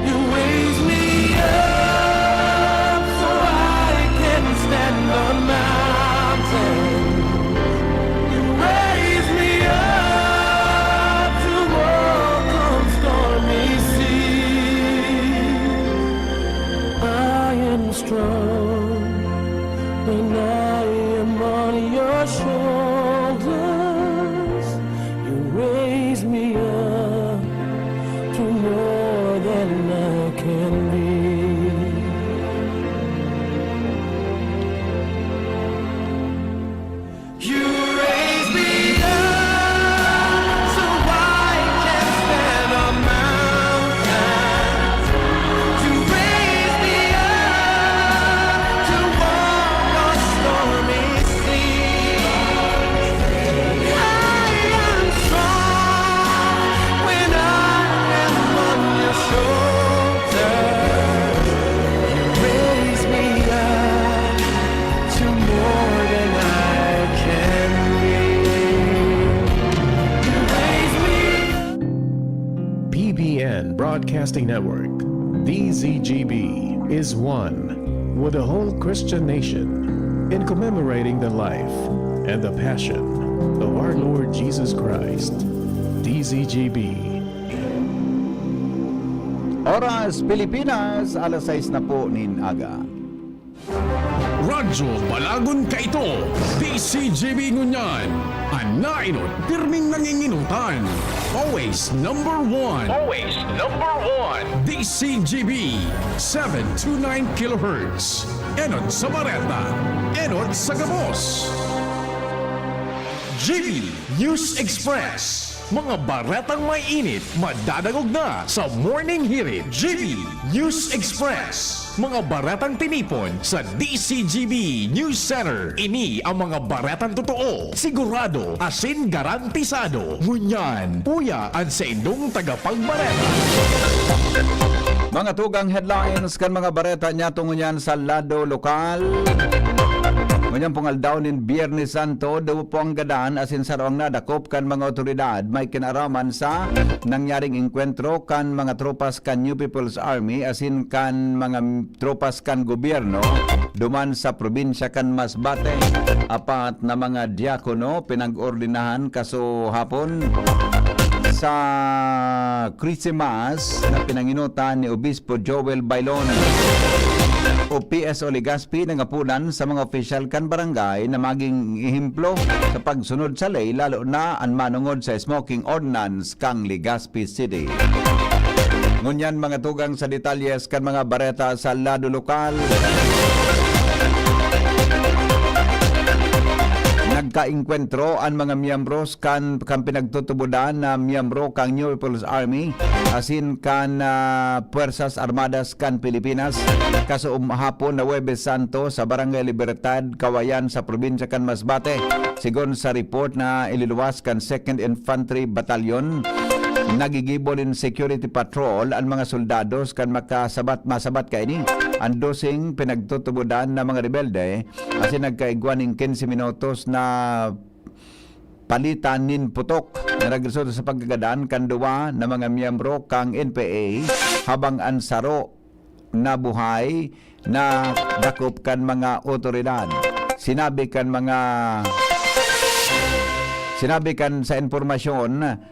You raise me up so I can stand on mountains. You raise me up to walk on stormy seas. I am strong when I am on your shoulders. You raise me up to more than I can be. You raise me up so I can stand on mountains. You raise me up to walk on stormy seas. I am strong when I am on your shoulders. You raise me up to more than I can be. You raise me P B N Broadcasting Network, D Z G B, is one with the whole Christian nation in commemorating the life and the passion of our Lord Jesus Christ. D Z G B. Oras Pilipinas, alas sais na po nin aga. Radyo Balagon kaito, D Z G B ngunyan. An naenot, pirming nangingenotan. Always number one. Always number one. D Z G B, seven two nine kilohertz. Enot sa bareta, enot sa gabos. G B News Express. Mga baretang may init, madadangog na sa Morning Hirit. G B News Express. Mga baretang tinipon sa D Z G B News Center. Ini ang mga baretang totoo, sigurado, asin garantisado. Ngunyan, uya an saindong tagapagbareta. Mga tugang headlines kan mga bareta niyato ngunyan sa lado lokal. Ngunyan pong aldaw nin Biyernes Santo, duwa po ang gadan asin saro ang nadakop kan mga otoridad may kinaraman sa nangyaring engkwentro kan mga tropas kan New People's Army asin kan mga tropas kan gobyerno duman sa probinsya kan Masbate. Apat na mga diakono pinag-ordenahan kasuhapon sa Christmas na pinanginutan ni Obispo Joel Bailon. O P S O Legazpi nangapodan sa mga opisyal kan barangay na maging ehemplo sa pagsunod sa ley, lalo na an manongod sa smoking ordinance kan Legazpi City. Ngunyan, mga tugang, sa detalyes kan mga bareta sa lado lokal. Nagkaengkwentro an mga miyembros kan, kan pinagtutubodan na miyembro kan New People's Army asin kan, ah, Puwersas Armadas kan Pilipinas kasuhapon na Huwebes Santo sa Barangay Libertad, Kawayan sa probinsya kan Masbate. Sigon sa report na ililuwas kan Second Infantry Battalion, nagigibo nin security patrol an mga soldados kan makasabat, masabat kaini an doseng pinagtutubodan na mga rebelde asin nagkaigwa nin quince minutos na palitan nin putok na nagresulta sa pagkagadan kan duwa na mga miyembro kan N P A, habang an saro na buhay na dakop kan mga otoridad. Sinabi kan mga, sinabi kan sa impormasyon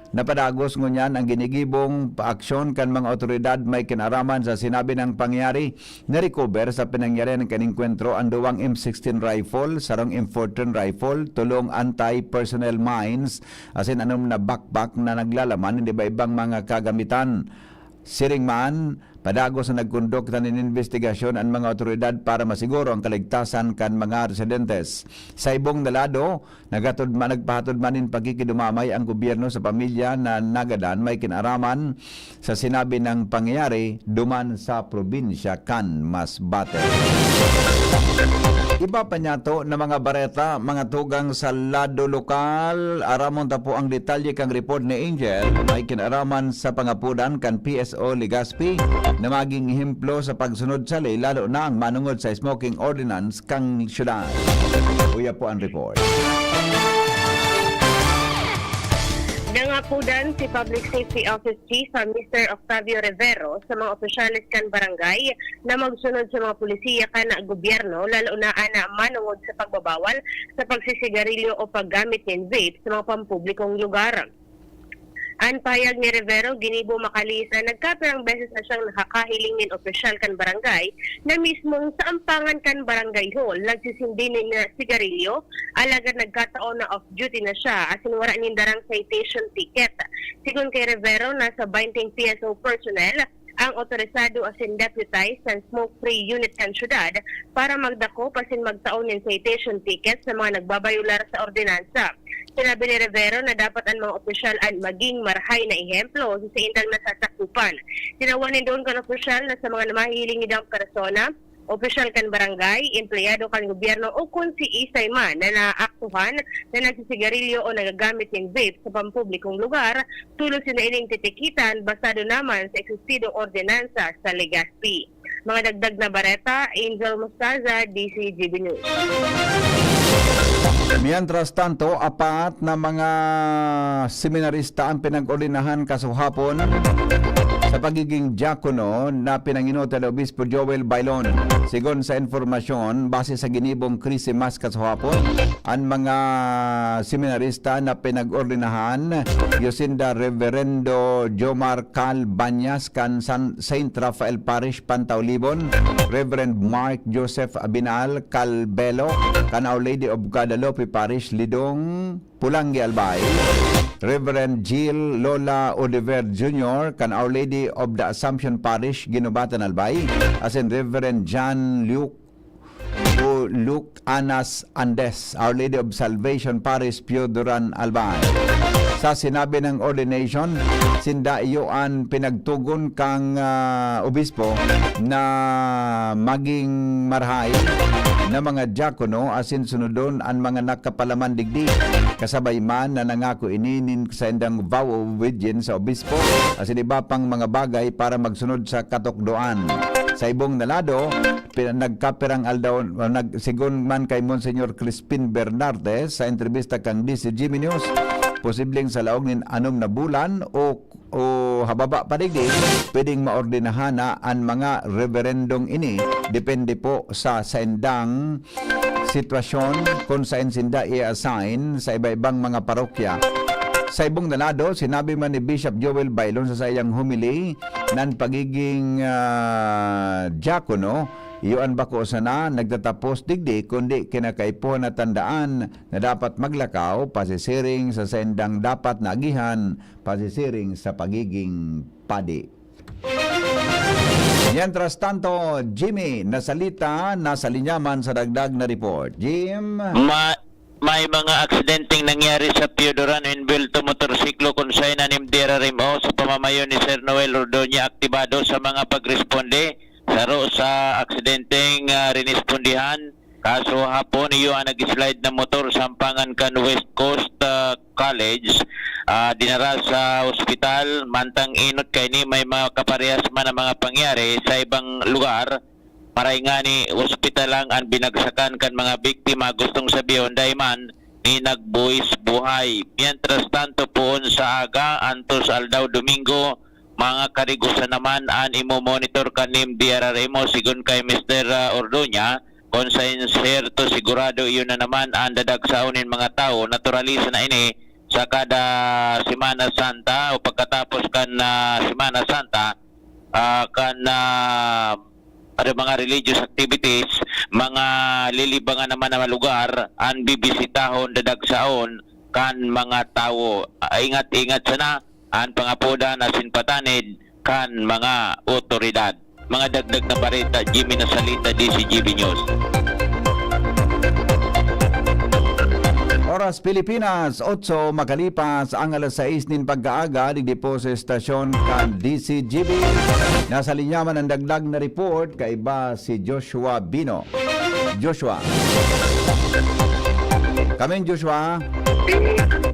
na padagos ngunyan ang ginigibong paaksyon kan mga otoridad may kinaraman sa sinabi ng pangyayari. Na-recover sa pinangyarihan kan engkwentro an duwang M sixteen rifle, sarong M fourteen rifle, tolong anti-personnel mines, asin anom na backpack na naglalaman nin iba-ibang mga kagamitan. Siring man, padagos na nagkondukta nin imbestigasyon an mga otoridad para masiguro ang kaligtasan kan mga residentes. Sa ibong na lado, naghatod ma-, nagpahatod man nin pakikidumamay ang gobyerno sa pamilya na nagadan may kinaraman sa sinabi ng pangyayari duman sa probinsya kan Masbate. Iba pa niyato na mga bareta, mga tugang, sa lado lokal. Aramon ta po ang detalye kan report ni Angel. May kinaraman sa pangapodan kan P S O Legazpi na maging ehemplo sa pagsunod sa ley, lalo na ang manongod sa smoking ordinance kan syudad. Uya po ang report. Nangapodan si Public Safety Office Chief, ah, Mister Octavio Rivero, sa mga opisyales kan barangay na magsunod sa mga polisiya kan gobyerno, lalo na an manongod sa pagbabawal sa pagsisigarilyo o paggamit nin vape sa mga pampublikong lugar. An pahayag ni Rivero ginibo makalihis na nagkapirang beses na siyang nakakahiling nin opisyal kan barangay na mismong sa ampangan kan barangay hall nagsisindi nin, ah, sigarilyo, alagad nagkataon na off-duty na siya asin wara nin darang citation ticket. Sigon kay Rivero, nasa baynte P S O personnel ang otorisado asin deputized sa smoke-free unit kan syudad para magdakop asin magtao nin citation ticket sa mga nagbabayolar sa ordinansa. Sinabi ni Rivero na dapat an mga opisyal an maging marahay na ehemplo sa saindang nasasakupan. Tinawan nin duon kan opisyal na sa mga mahihiling nindang persona, opisyal kan barangay, empleyado kan gobyerno o kun siisay man na naaktuhan na nagsisigarilyo o nagagamit nin vape sa pampublikong lugar, tolos sinda ining titikitan basado naman sa eksistidong ordinansa sa Legazpi. Mga dagdag na bareta, Angel Mostaza, D C G B News. Mientras tanto, apat na mga seminarista ang pinag-ordenahan kasuhapon sa pagiging diakono na pinangenotan ni Obispo Joel Bailon. Sigon sa impormasyon, base sa ginibong Christmas kasuhapon, an mga seminarista na pinag-ordenahan, iyo sinda Reverendo Jomar Cal Banyas kan San, Saint Raphael Parish, Pantaulibon, Reverend Mark Joseph Abinal Calbelo kan Our Lady of Guadalupe Parish, Lidong, Pulangi, Albay, Reverend Jill Lola Oliver Junior kan Our Lady of the Assumption Parish, Guinobatan, Albay, asin Reverend John Luke o Luke Anas Andes, Our Lady of Salvation Parish, Pio Duran, Albay. Sa sinabi ng ordination, sinda iyo an pinagtugon kang, ah, obispo na maging marahay na mga diakono asin sunodon an mga nakapalaman digdi. Kasabay man na nangako ini nin saindang vow of obedience sa obispo asin iba pang mga bagay para magsunod sa katukdoan. Sa ibong na lado, pina-, nagkapirang aldaw, nag-, sigon man kay Monsignor Crispin Bernardes sa entrebista kan D C G B News, posibleng sa laog nin anom na bulan o, o hababa pa digdi, pwedeng maordenahan na an mga reberendong ini, depende po sa saindang sitwasyon kung saen sinda i-assign sa iba-ibang mga parokya. Sa ibong na lado, sinabi man ni Bishop Joel Bailon sa saiyang homily na an pagiging, ah, diakono, iyo an bako sana nagtatapos digdi, kundi kinakaipuhan na tandaan na dapat maglakaw pasisiring sa saindang dapat na agihan, pasisiring sa pagiging padi. Mientras tanto, Jimmy Nasalita, nasa linya man sa dagdag na report. Jim? Ma-, may mga aksidenteng nangyari sa Piodoran, envuelto motorsiklo kun saen an M D R R M O sa pamamayo ni Sir Noel Ordoña aktibado sa mga pagresponde. Saro sa aksidenteng, ah, rinespondihan, kaso hapon iyo an nag-slide na motor sampangan kan West Coast, ah, College, ah, dinara sa ospital. Mantang enot kaini, may mga kaparehas man na mga pangyari sa ibang lugar. Maray ngani, ospital lang an binagsakan kan mga biktima, gustong sabihon, dai man ni nagbuhis buhay. Mientras tanto, poon sa aga, antos aldaw Domingo, mga karigosan naman an imo-monitor kan M D R R M O, sigon kay Mister, ah, Ordoña, kun saen sierto, sigurado iyo na naman an dadagsaon nin mga tawo. Naturalisa na ini sa kada Semana Santa o pagkatapos kan, ah, Semana Santa, ah, kan, ah, ano, mga religious activities, mga lilibangan naman na lugar an bibisitahon, dadagsaon kan mga tawo. Ah, ingat-ingat sana an pangapodan asin patanid kan mga otoridad. Mga dagdag na bareta, Jimmy Nasalita, D C G B News. Oras Pilipinas, otso makalipas ang alas sais nin pagkaaga, digdi po sa estasyon kan D C G B. Nasa linya man ang dagdag na report, kaiba si Joshua Bino. Joshua. Kamin, Joshua.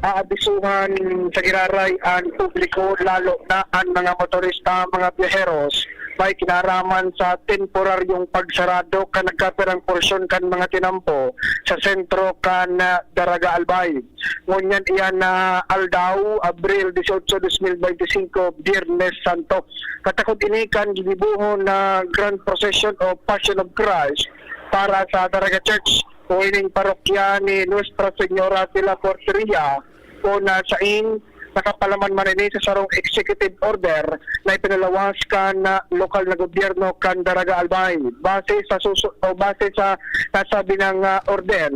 Aabisuhan sa giraray an publiko, lalo na an mga motorista, mga biyaheros. May kinaraman sa temporaryong pagsarado kan nagkapirang porsyon kan mga tinampo sa sentro kan, ah, Daraga Albay. Ngunyan iyan na aldaw, Abril dieciocho, dos mil veinticinco, Biyernes Santo. Katakod ini kan gigibohon na Grand Procession o Passion of Christ para sa Daraga Church o ining parokya ni Nuestra Señora de la Porteria, o na sain nakapalaman man ini sa sarong executive order na ipinalawas kan, ah, lokal na gobyerno kan Daraga Albay. Base sa susu-, o base sa nasabi ng, ah, order,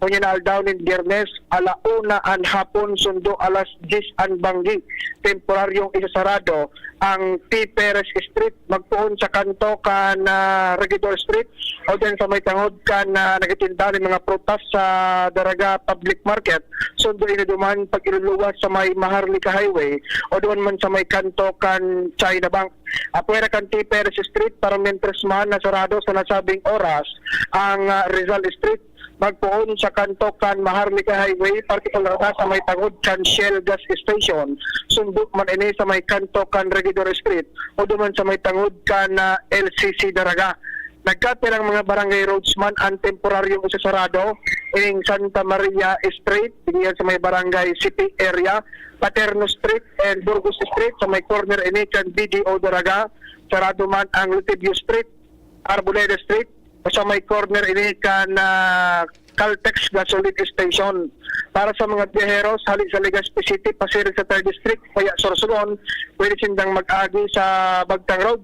ngunyan na aldaw nin Biyernes, ala una an hapon, sundo alas diyes an banggi. Temporaryong isasarado ang T. Perez Street, magpoon sa kanto kan, ah, Regidor Street, o diyan sa may tangod kan, ah, nagtitinda nin mga prutas sa Daraga Public Market. Sundo ini duman pag-iluluwas sa may Maharlika Highway o duman man sa may kanto kan China Bank. Apwera kan T. Perez Street, para mientras man nasarado sa nasabing oras ang, ah, Rizal Street, magpoon sa kanto kan Maharlika Highway, partikular na sa may tangod kan Shell Gas Station, sundo man ini sa may kanto kan Regidor Street o duman sa may tangod kan, ah, L C C Daraga. Nagkapirang mga barangay roads man an temporaryong isasarado, ining Santa Maria Street, diyan sa may Barangay C P area, Paterno Street and Burgos Street, sa may corner ini kan B D O Daraga. Sarado man ang Lotivio Street, Arboleda Street, sa may corner ini kan, ah, Caltex Gasoline Station. Para sa mga biyaheros hali sa Legazpi City, pasiring sa Third District, kaya Sorsogon, pwede sindang mag-agi sa Bagtang Road,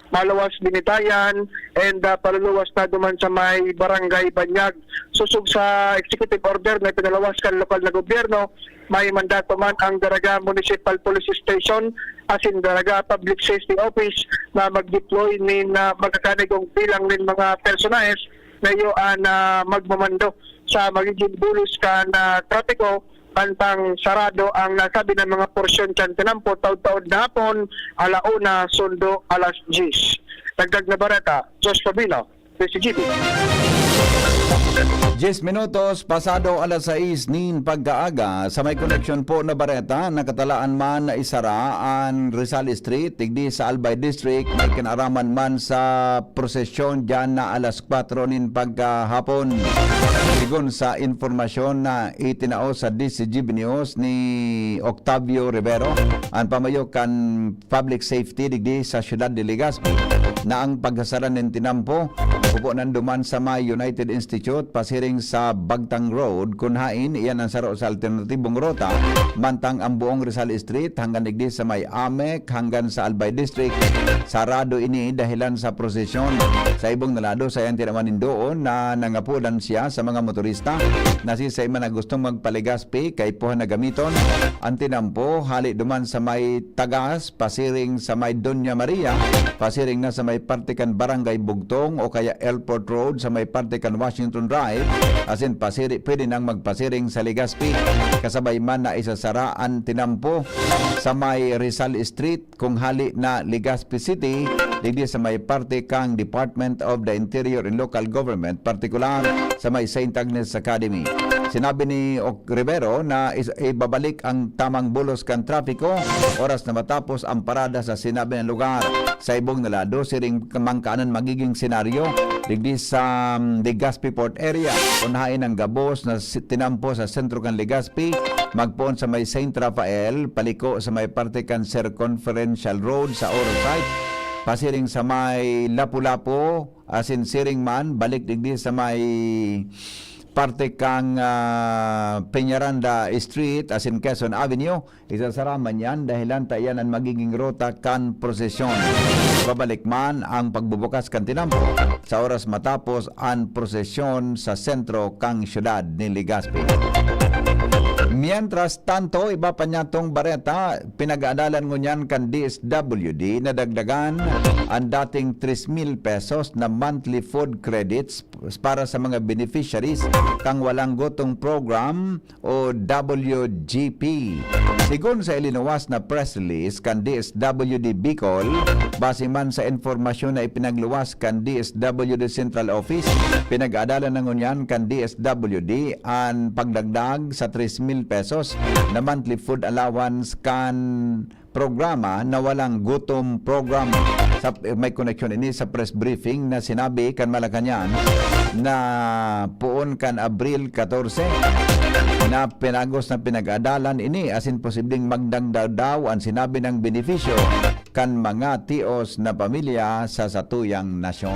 maluwas Binitayan, and, ah, paluluwas na duman sa may Barangay Banyag. Sosog sa executive order na pinalawas kan lokal na gobyerno, may mandato man ang Daraga Municipal Police Station asin Daraga Public Safety Office na mag-deploy nin, ah, magkakanigong bilang nin mga personahes na iyo an, ah, magmamando sa magiging bulos kan, ah, trapiko, mantang sarado ang nasabi na mga porsyon kan tinampo, taod-taod na hapon, ala una, sundo alas diyes. Dagdag na bareta, Josh Fabino, D C G B. Diyes minutos pasado alas sais nin pagkaaga, sa may koneksyon po na bareta, nakatalaan man na isara an Rizal Street, digdi sa Albay District, may kinaraman man sa prosesyon diyan na alas kwatro nin pagkahapon. Sigon sa impormasyon na itinao sa D C G B News ni Octavio Rivero, an pamayo kan Public Safety digdi sa siyudad de Legazpi, na ang pagsasara nin tinampo, upo nanduman sa may United Institute, pasiring sa Bagtang Road, kun hain iyan ang saro sa alternatibong ruta, mantang ang buong Rizal Street, hanggang digdi sa may AMEC, hanggang sa Albay District, sarado ini dahilan sa prosesyon. Sa ibong na lado, sa iyang tinaman nin doon na nangapulan siya sa mga motorista na sisay man na gustong magpa-Legazpi, kaipuhan na gamiton an tinampo, hali duman sa may Tagas, pasiring sa may Doña Maria, pasiring na sa may parte kan Barangay Bugtong o kaya Airport Road sa may parte kan Washington Drive, asin pasiri-, pwede nang magpasiring sa Legazpi. Kasabay man na isasara an tinampo sa may Rizal Street, kung hali na Legazpi City, digdi sa may parte kang Department of the Interior and Local Government, partikular sa may Saint Agnes Academy. Sinabi ni Oc Rivero na is-, ibabalik ang tamang bulos kan trapiko oras na matapos ang parada sa sinabi na lugar. Sa ibong na lado, siring man kaanon magiging senaryo digdi sa, um, Legazpi Port Area. Kun hain ang gabos na si-, tinampo sa sentro kan Legazpi, magpoon sa may Saint Rafael, paliko sa may parte kan Circumferential Road sa Oro Site, pasiring sa may Lapu-Lapu, asin siring man, balik digdi sa may parte kang, ah, Peñaranda Street, asin Quezon Avenue, isasara man yan, dahilan ta iyan an magiging ruta kan prosesyon. Babalik man ang pagbubukas kan tinampo sa oras matapos an prosesyon sa sentro kan siyudad nin Legazpi. Mientras tanto, iba pa niyatong bareta, pinag-aadalan ngunyan kan D S W D na dagdagan an dating tres mil pesos na monthly food credits para sa mga beneficiaries kan Walang Gutom Program o W G P. Sigon sa ilinuwas na press release kan D S W D Bicol, base man sa impormasyon na ipinagluwas kan D S W D Central Office, pinag-aadalan na ngunyan kan D S W D an pagdagdag sa tres mil pesos na monthly food allowance kan programa na Walang Gutom Program. Sa, may koneksyon ini sa press briefing na sinabi kan Malacañang na poon kan Abril katorse na pinagos na pinag-adalan ini asin posibleng magdagdag daw an sinabi ng benepisyo kan mga tios na pamilya sa satuyang nasyon.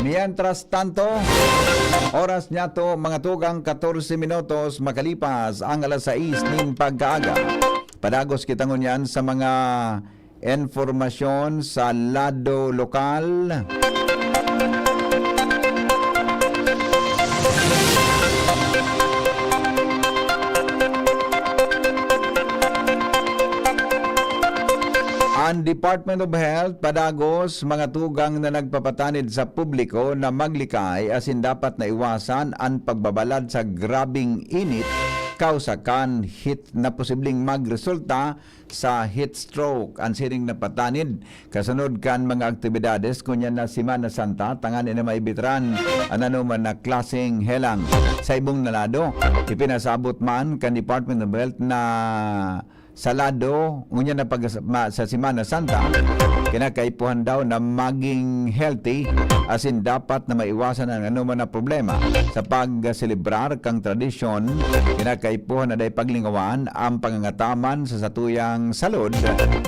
Mientras tanto, oras niyato, mga tugang, katorse minutos makalipas ang alas sais nin pagkaaga. Padagos kita ngunyan sa mga impormasyon sa lado lokal. An Department of Health padagos mga tugang na nagpapatanid sa publiko na maglikay asin dapat na iwasan an pagbabalad sa grabeng init kausa kan heat na posibleng magresulta sa heat stroke. An siring na patanid kasunod kan mga aktibidades ngunyan na Semana Santa, tanganing maibitran an anoman na klaseng helang. Sa ibong na lado, ipinasabot man kan Department of Health na sa lado, ngunyan na pag-, ma-, sa Semana Santa, kinakaipuhan daw na maging healthy, asin dapat na maiwasan an anoman na problema. Sa pagselebrar kan tradisyon, kinakaipuhan na dai paglingawan ang pangangataman sa satuyang salud,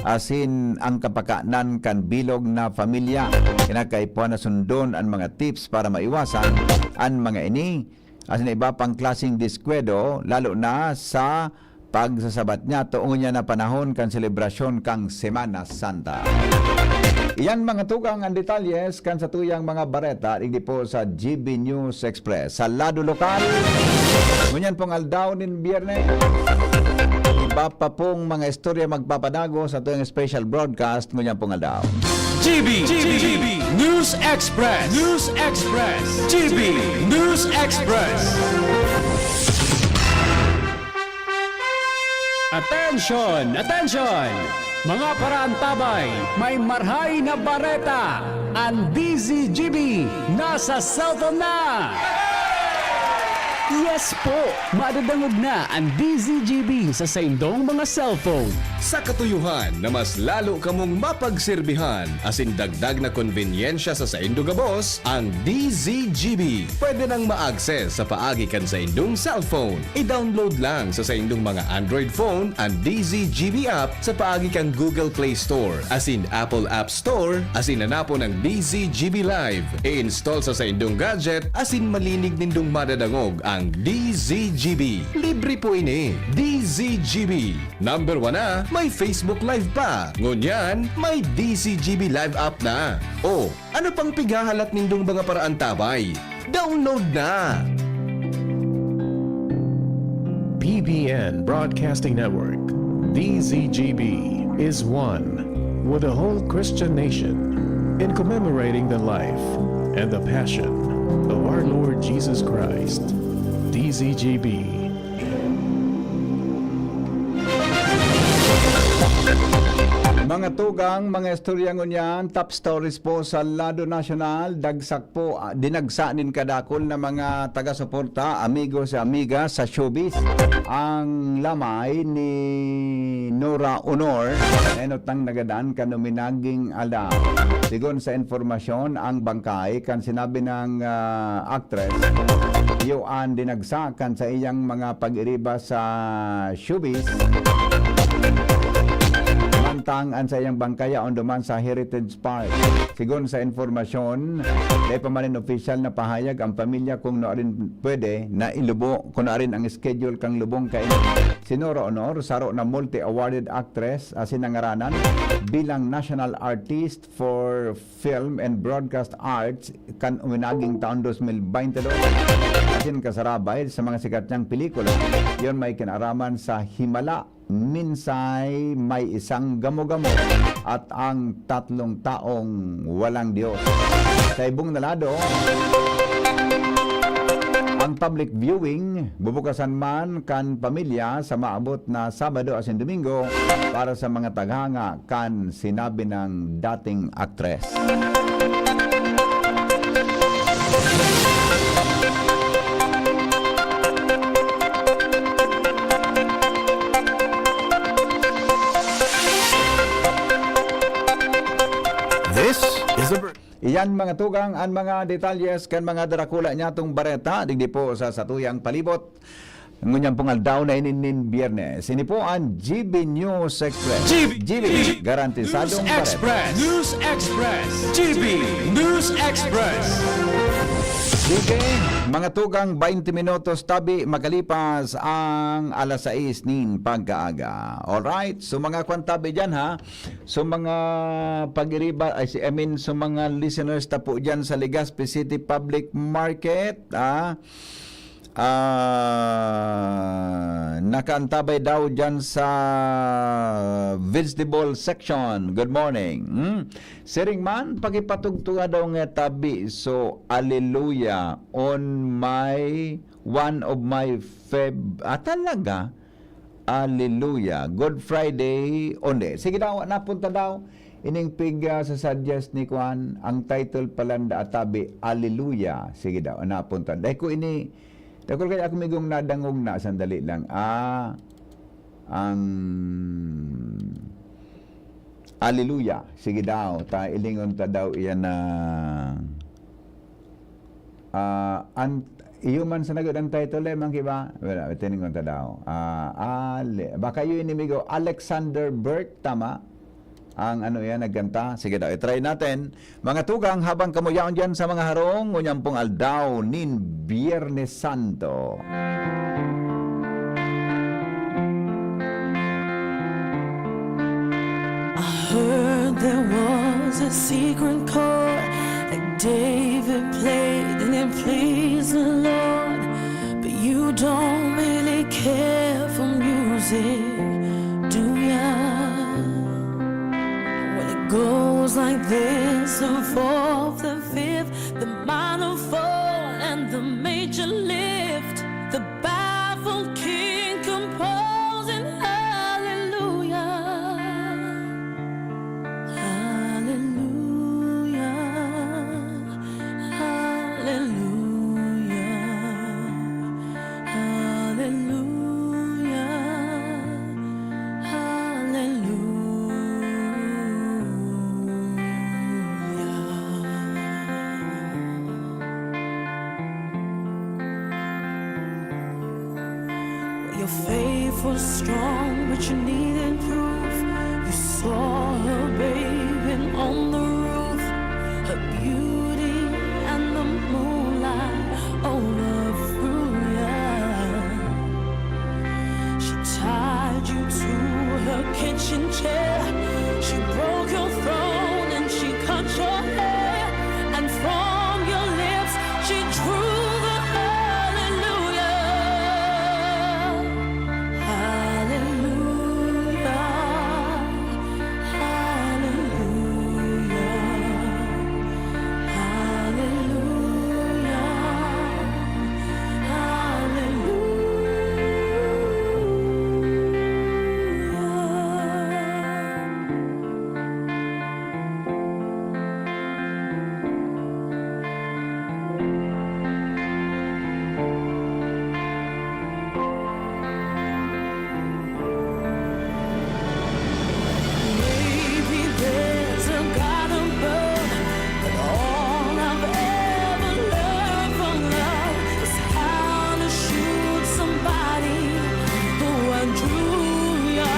asin ang kapakanan kan bilog na pamilya. Kinakaipuhan na sundon an mga tips para maiwasan an mga ini, asin iba pang klaseng diskwedo, lalo na sa pagsasabat niya, tungod niya na panahon kan selebrasyon kan Semana Santa. Iyan, mga tugang, ang detalyes kan satuyang mga bareta, digdi po sa G B News Express. Sa lado lokal, ngunyan pong aldaw nin Biyernes, iba pa pong mga istorya magpapadago sa tuyang special broadcast ngunyan pong aldaw. G B, G B, News Express, News Express, G B News Express. Attention! Attention! Mga paraantabay, may marhay na bareta! An D Z G B nasa cellphone na! Yes po! Madadangog na an D Z G B sa saindong mga cellphone. Sa katuyohan na mas lalo kamong mapagserbihan asin dagdag na konbenyensya sa saindo gabos, ang D Z G B pwede nang ma-access sa paagi kan saindong cellphone. I-download lang sa saindong mga Android phone an D Z G B app sa paagi kan Google Play Store asin Apple App Store asin hanapon ang D Z G B Live. I-install sa saindong gadget asin malinig nindong madadangog ang D Z G B. Libre po ini. D Z G B. Number one na, may Facebook Live pa. Ngunyan, may D Z G B Live app na. O, ano pang pighahalat nindong mga paraantabay? Download na! P B N Broadcasting Network, D Z G B, is one with the whole Christian nation in commemorating the life and the passion of our Lord Jesus Christ. D Z G B. Mga tugang, mga istorya ngunyan, top stories po sa lado nasyonal, dagsak po, ah, dinagsa nin kadakul na mga taga-suporta, amigos, amiga sa showbiz. Ang lamay ni Nora Honor, enot nang nagadan kan uminaging aldaw. Sigon sa impormasyon, ang bangkay kan sinabi ng, ah, actress, iyo an dinagsa kan sa iyang mga pag-iriba sa showbiz. Mantang an sa iyang bangkay yaon duman sa Heritage Park. Sigon sa impormasyon, dai pa man nin opisyal na pahayag ang pamilya kung nuarin pwede na ilubo, kung nuarin ang schedule kan lubong kaini. Si Nora Honor, saro na multi-awarded actress asin nangaranan bilang National Artist for Film and Broadcast Arts kan uminaging taon dos mil baynte dos. Asin kasarabay sa mga sikat niyang pelikula, yon may kinaraman sa Himala, Minsay, May Isang Gamo-gamo, at Ang Tatlong Taong Walang Dios. Sa ibong na lado, ang public viewing bubukasan man kan pamilya sa maabot na Sabado asin Domingo para sa mga taghanga kan sinabi ng dating aktres. This is a ver- Iyan, mga tugang, an mga detalyes kan mga darakula niyatong bareta digdi po sa satuyang palibot. Ngunyan pong aldaw na ini nin Biyernes. Ini po an G B News Express. G B, G B, garantisadong News bareta. Express. News Express. G B News Express. Sige, mga tugang, baynte minutos tabi makalipas ang alas sais nin pagkaaga. Alright, so mga kwan tabi dyan, ha. So mga pag-iriba, ay, si, I mean, so mga listeners ta po dyan sa Legazpi City Public Market, ah, ah, nakaantabay daw dyan sa vegetable section. Good morning. Hmm? Siring man, pakipatugtuga daw nga tabi. So, Alleluia on my, one of my feb-, ah, talaga? Alleluia. Good Friday, onde. Sige daw, napunta daw. Ining pig, ah, sa suggest ni Kwan, ang title pala na atabi, Alleluia. Sige daw, napunta. Dahil ko ini, dakul kaya ako migong nadangog na, sandali lang. Ah, ang Alleluia. Sige daw, ta ilingon ta daw iyan na, ah, an-, iyo man sa nagad ang title, eh, man kiba? Wala, tiningon ta daw. Ah, Ale-, baka iyo ini migo, Alexander Burke, tama? Ang ano yan, nagkanta? Sige daw, i-try natin. Mga tugang, habang kamo yaon diyan sa mga harong, ngunyan pong aldaw nin Biyernes Santo. I heard there was a secret chord that David played and it pleased the Lord. But you don't really care for music, do ya? Well, it goes like this: the fourth, the fifth, the minor fall, and the major lift. The baffled king composing Faith was strong, but you needed proof. You saw her bathing on the roof, her beauty and the moonlight overthrew you. She tied you to her kitchen chair. She broke your throne and she cut your hair. And from your lips she drew the hallelujah. Hallelujah. Hallelujah. Hallelujah. Hallelujah. Maybe there's a God above, but all I've ever learned from love is how to shoot somebody who outdrew you.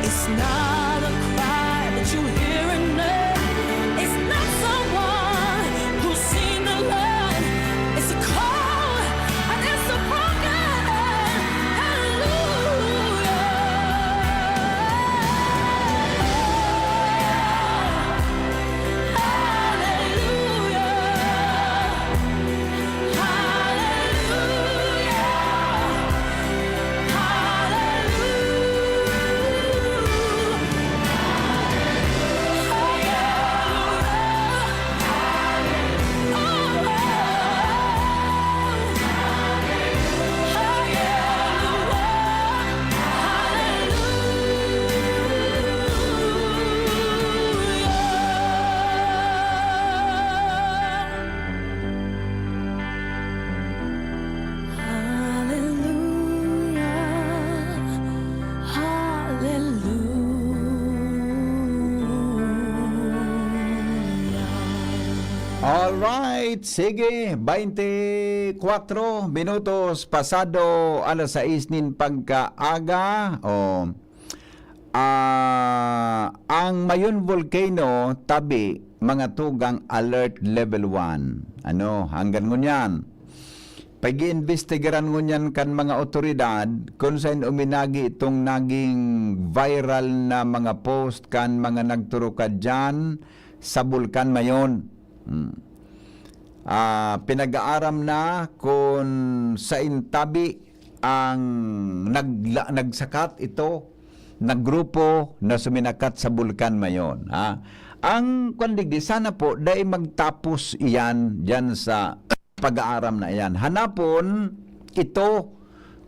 It's not a cry that you hear enough. It's not someone who's seen the light. It's a call and it's a broken hallelujah. Hallelujah. Hallelujah. Hallelujah. Hallelujah. Alright, sige, baynte kwatro minutos pasado alas sais nin pagkaaga. O, ah, ang Mayon Volcano, tabi, mga tugang, alert level one. Ano, hanggan ngunyan, pag-iimbestigaran ngunyan kan mga otoridad kun saen uminagi itong naging viral na mga post kan mga nagturukad diyan sa Bulkan Mayon. Hmm. Ah, pinag-aaram na kun saen tabi ang nagla-, nagsakat ito na grupo na suminakat sa Bulkan Mayon, ha? Ang kwan digdi, sana po dai magtapos iyan diyan sa pag-aaram na iyan. Hanapon ito,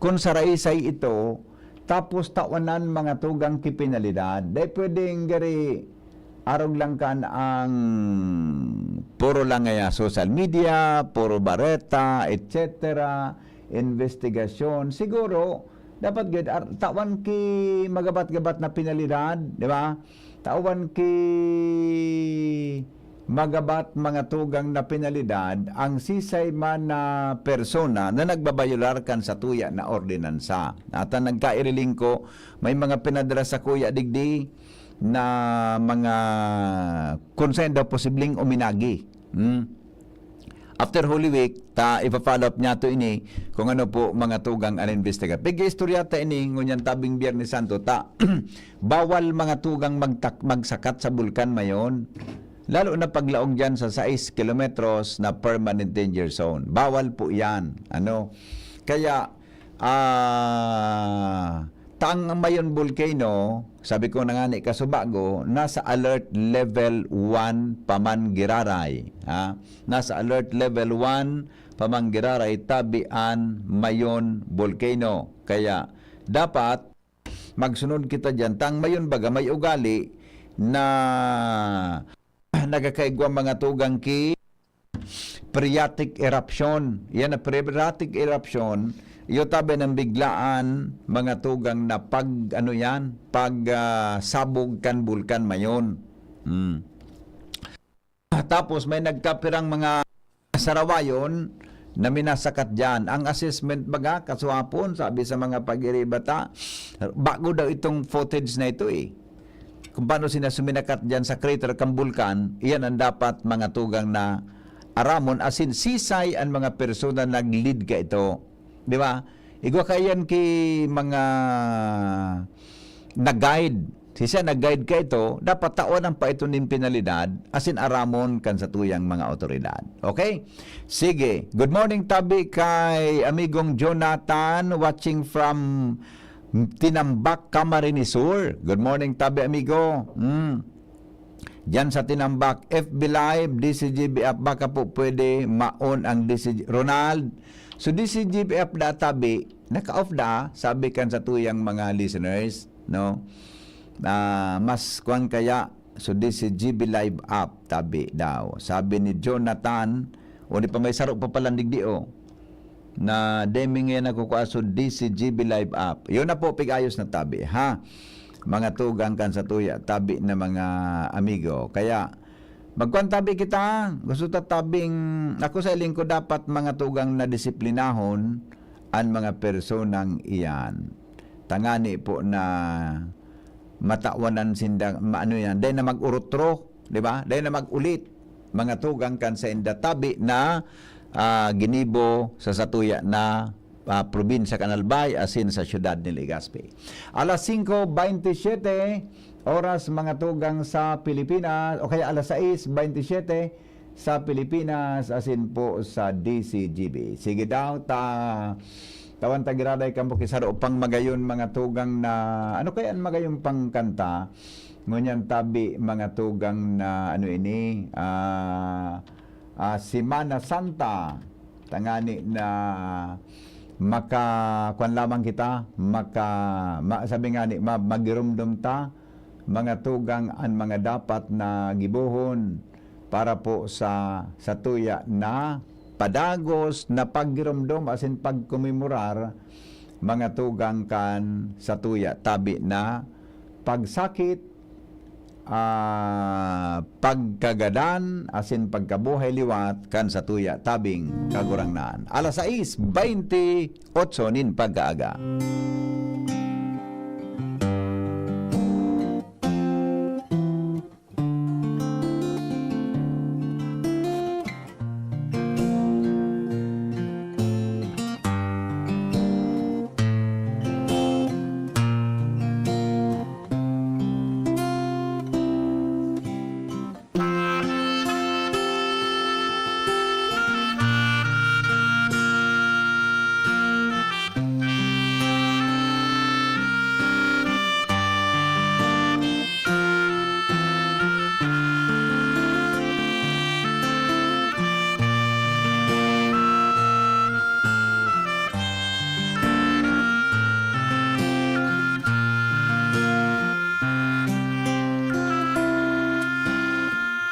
kun saraysay ito, tapos tawanan mga tugang ki penalidad. Dai pwedeng gari arog lang kan ang puro lang ngaya social media, puro bareta, et cetera, investigasyon. Siguro, dapat gid ar-, tawan ki magabat-gabat na penalidad, di ba? Tawan ki magabat mga tugang na penalidad ang sisay man na persona na nagbabayolar kan satuya na ordinansa. At ang nagkairiling ko, may mga pinadara sakuya digdi na mga kun saen daw posibleng uminagi. Hmm. After Holy Week, ta ipa-follow up niyato ini kung ano po mga tugang an imbestiga. Pig-iistorya ta ini ngunyan tabing Biyernes Santo ta bawal mga tugang magtak-, magsakat sa Bulkan Mayon, lalo na paglaog diyan sa sais kilometros na permanent danger zone. Bawal po iyan, ano. Kaya, ah, ta ang Mayon Volcano, sabi ko na ngani kasubago, nasa alert level one pa man giraray, ha? Nasa alert level one pa man giraray tabi an Mayon Volcano. Kaya dapat magsunod kita diyan. Ta ang Mayon baga may ugali na nagkakaigwa mga tugang ki phreatic eruption. Yan na phreatic eruption, iyo tabi ng biglaan mga tugang na pag, ano yan, pag, ah, sabog kan Bulkan Mayon. Hmm. Tapos may nagkapirang mga sarawayon na minasakat diyan. Ang assessment baga, kaswapon, sabi sa mga pag-iribata, bago daw itong footage na ito eh. Kung paano sila suminakat diyan sa crater kan bulkan, iyan ang dapat mga tugang na aramon, asin sisay an mga persona nag-lead kaito. Di ba? Igwa kaiyan ki mga nag-guide. Sisay nag-guide kaito, dapat tawanan pa ito nin penalidad, asin aramon kan satuyang mga awtoridad. Okay? Sige. Good morning, tabi kay amigong Jonathan, watching from Tinambac, Camarines Sur. Good morning, tabi amigo. Mm. Diyan sa Tinambac, F B Live, D C G B app, baka po pwede ma-on ang D C G, Ronald. So, D C G B app da tabi, naka-off da, sabi kan satuyang mga listeners, no? Ah, mas kwan kaya, so D C G B Live app, tabi daw. Sabi ni Jonathan, o di pa may saro pa palang digdi, oh. Na demi ngayon nagkukua so D C G B Live app. Yun na po, pig-ayos na tabi, ha? Mga tugang kan satuya, tabi na mga amigo. Kaya, magkuan tabi kita, gusto ta tabing, ako sa iling ko dapat mga tugang na disiplinahon an mga personang iyan. Tangani po na matawanan sinda, ma-, ano yan, dahil na mag-urutro, di ba? Dahil na mag-ulit, mga tugang kan sainda tabi na, ah, ginibo sa satuya na, ah, probinsya kan Albay, asin sa siyudad ni Legazpi. Alas singko bentisiete, oras mga tugang sa Pilipinas, o kaya alas sais bentisiete sa Pilipinas, asin po sa D C G B. Sige daw, ta-, tawan ta giraray kamo ki saro pang magayon mga tugang na, ano kaya an magayon pang kanta? Ngunyan tabi mga tugang na, ano ini, ah, ah, Semana Santa. Tangani na maka-, kwan lamang kita, maka-, ma-, sabi ngani, ma-, magiromdom ta, mga tugang an mga dapat na gibohon para po sa satuya na padagos na paggiromdom asin pagkomemorar, mga tugang kan satuya tabi na pagsakit, ah, pagkagadan asin pagkabuhay liwat kan satuya tabing Kagurangnan. Alas sais bente otso nin pagkaaga.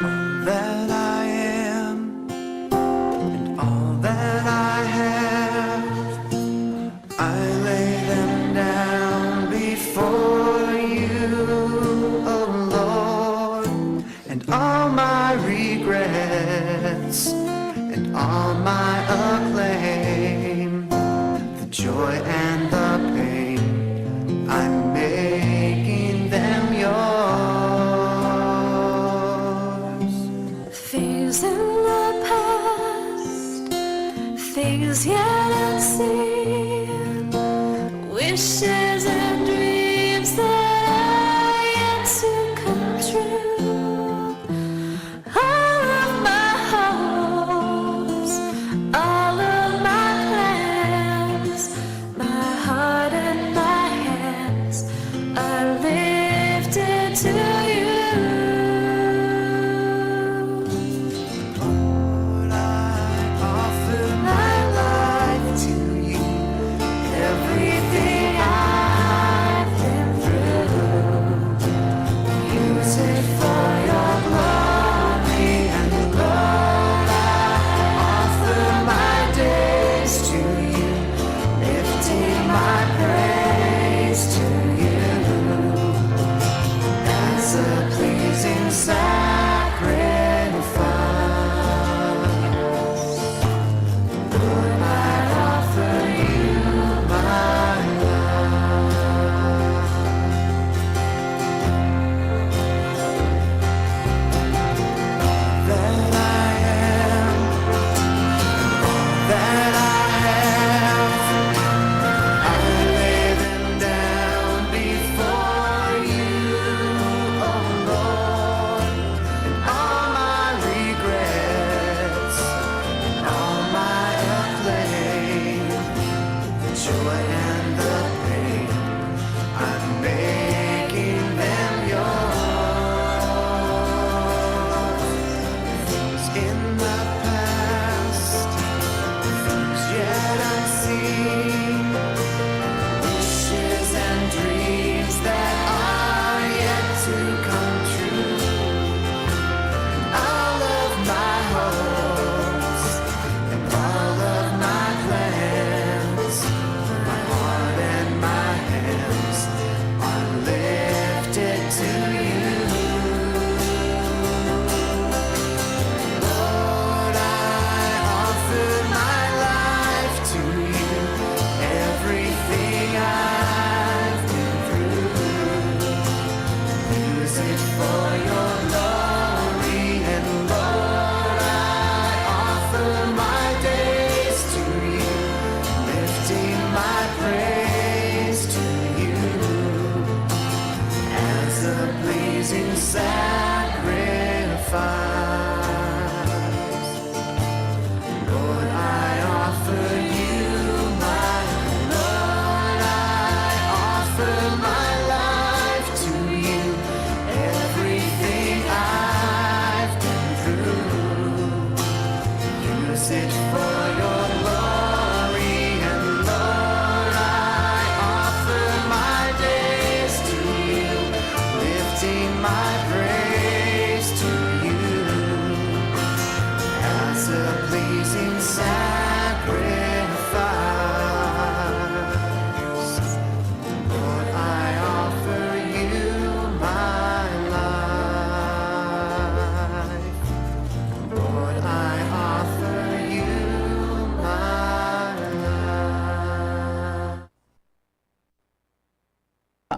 All that I am and all that I have, I lay them down before you, O Lord, and all my regrets and all my acclaim, the joy and the pain, I'm making them yours. Things in the past, things yet unseen, wishes and dreams that are yet to come true. All of my hopes, all of my plans, my heart and my hands are lifted to you. Lord, I offer my life to you. Everything I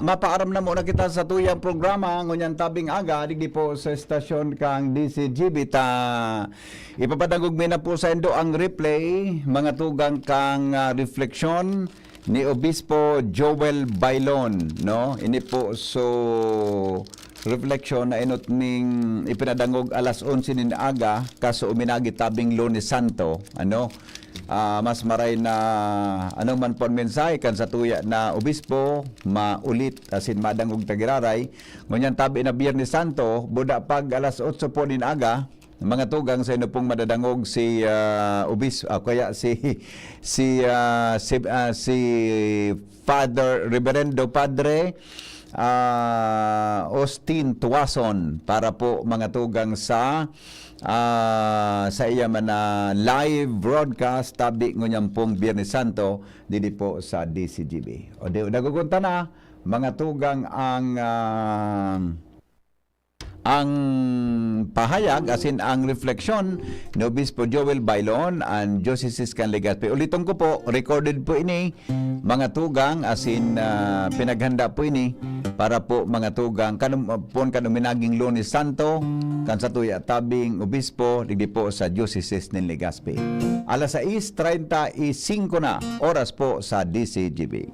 Mapaaram na muna kita sa tuyang programa, ngunyan tabing aga, digdi po sa estasyon kang D C G B ta. Ipapadangog mi na po sa indo ang replay, mga tugang kang, ah, refleksyon ni Obispo Joel Bailon, no? Ini po, so, refleksyon na inot ning ipinadangog alas onse nin aga, kaso uminagi tabing Lunes Santo, ano? Ah, mas maray na ano man po ang mensahe kan satuya na obispo, maulit asin madangog ta giraray. Ngunyan tabi na Biyernes Santo, buda pag alas otso po nin aga, mga tugang sa inyo pong madadangog si, ah, obis-, ah, kaya si, si, ah, si, ah, si Father, Reverendo Padre, ah, Austin Tuason para po mga tugang sa, ah, sa iya man na live broadcast tabi ngunyan pong Biyernes Santo didi po sa D C G B. O di, nagugunta na, mga tugang ang, ah, ang pahayag asin ang refleksyon ni Obispo Joel Bailon, ang Diocese kan Legazpi. Uliton ko po, recorded po ini, mga tugang, asin, ah, pinaghanda po ini para po mga tugang, kanum-, pon kan uminaging Lunes Santo, kan satuya tabing obispo, digdi po sa Diocese nin Legazpi. Alas sais treinta y cinco na, oras po sa D C G B.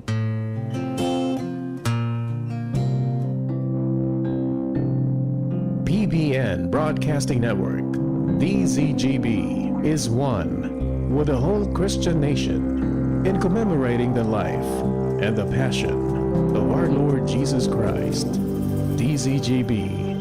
P B N Broadcasting Network, D Z G B, is one with the whole Christian nation in commemorating the life and the passion of our Lord Jesus Christ. D Z G B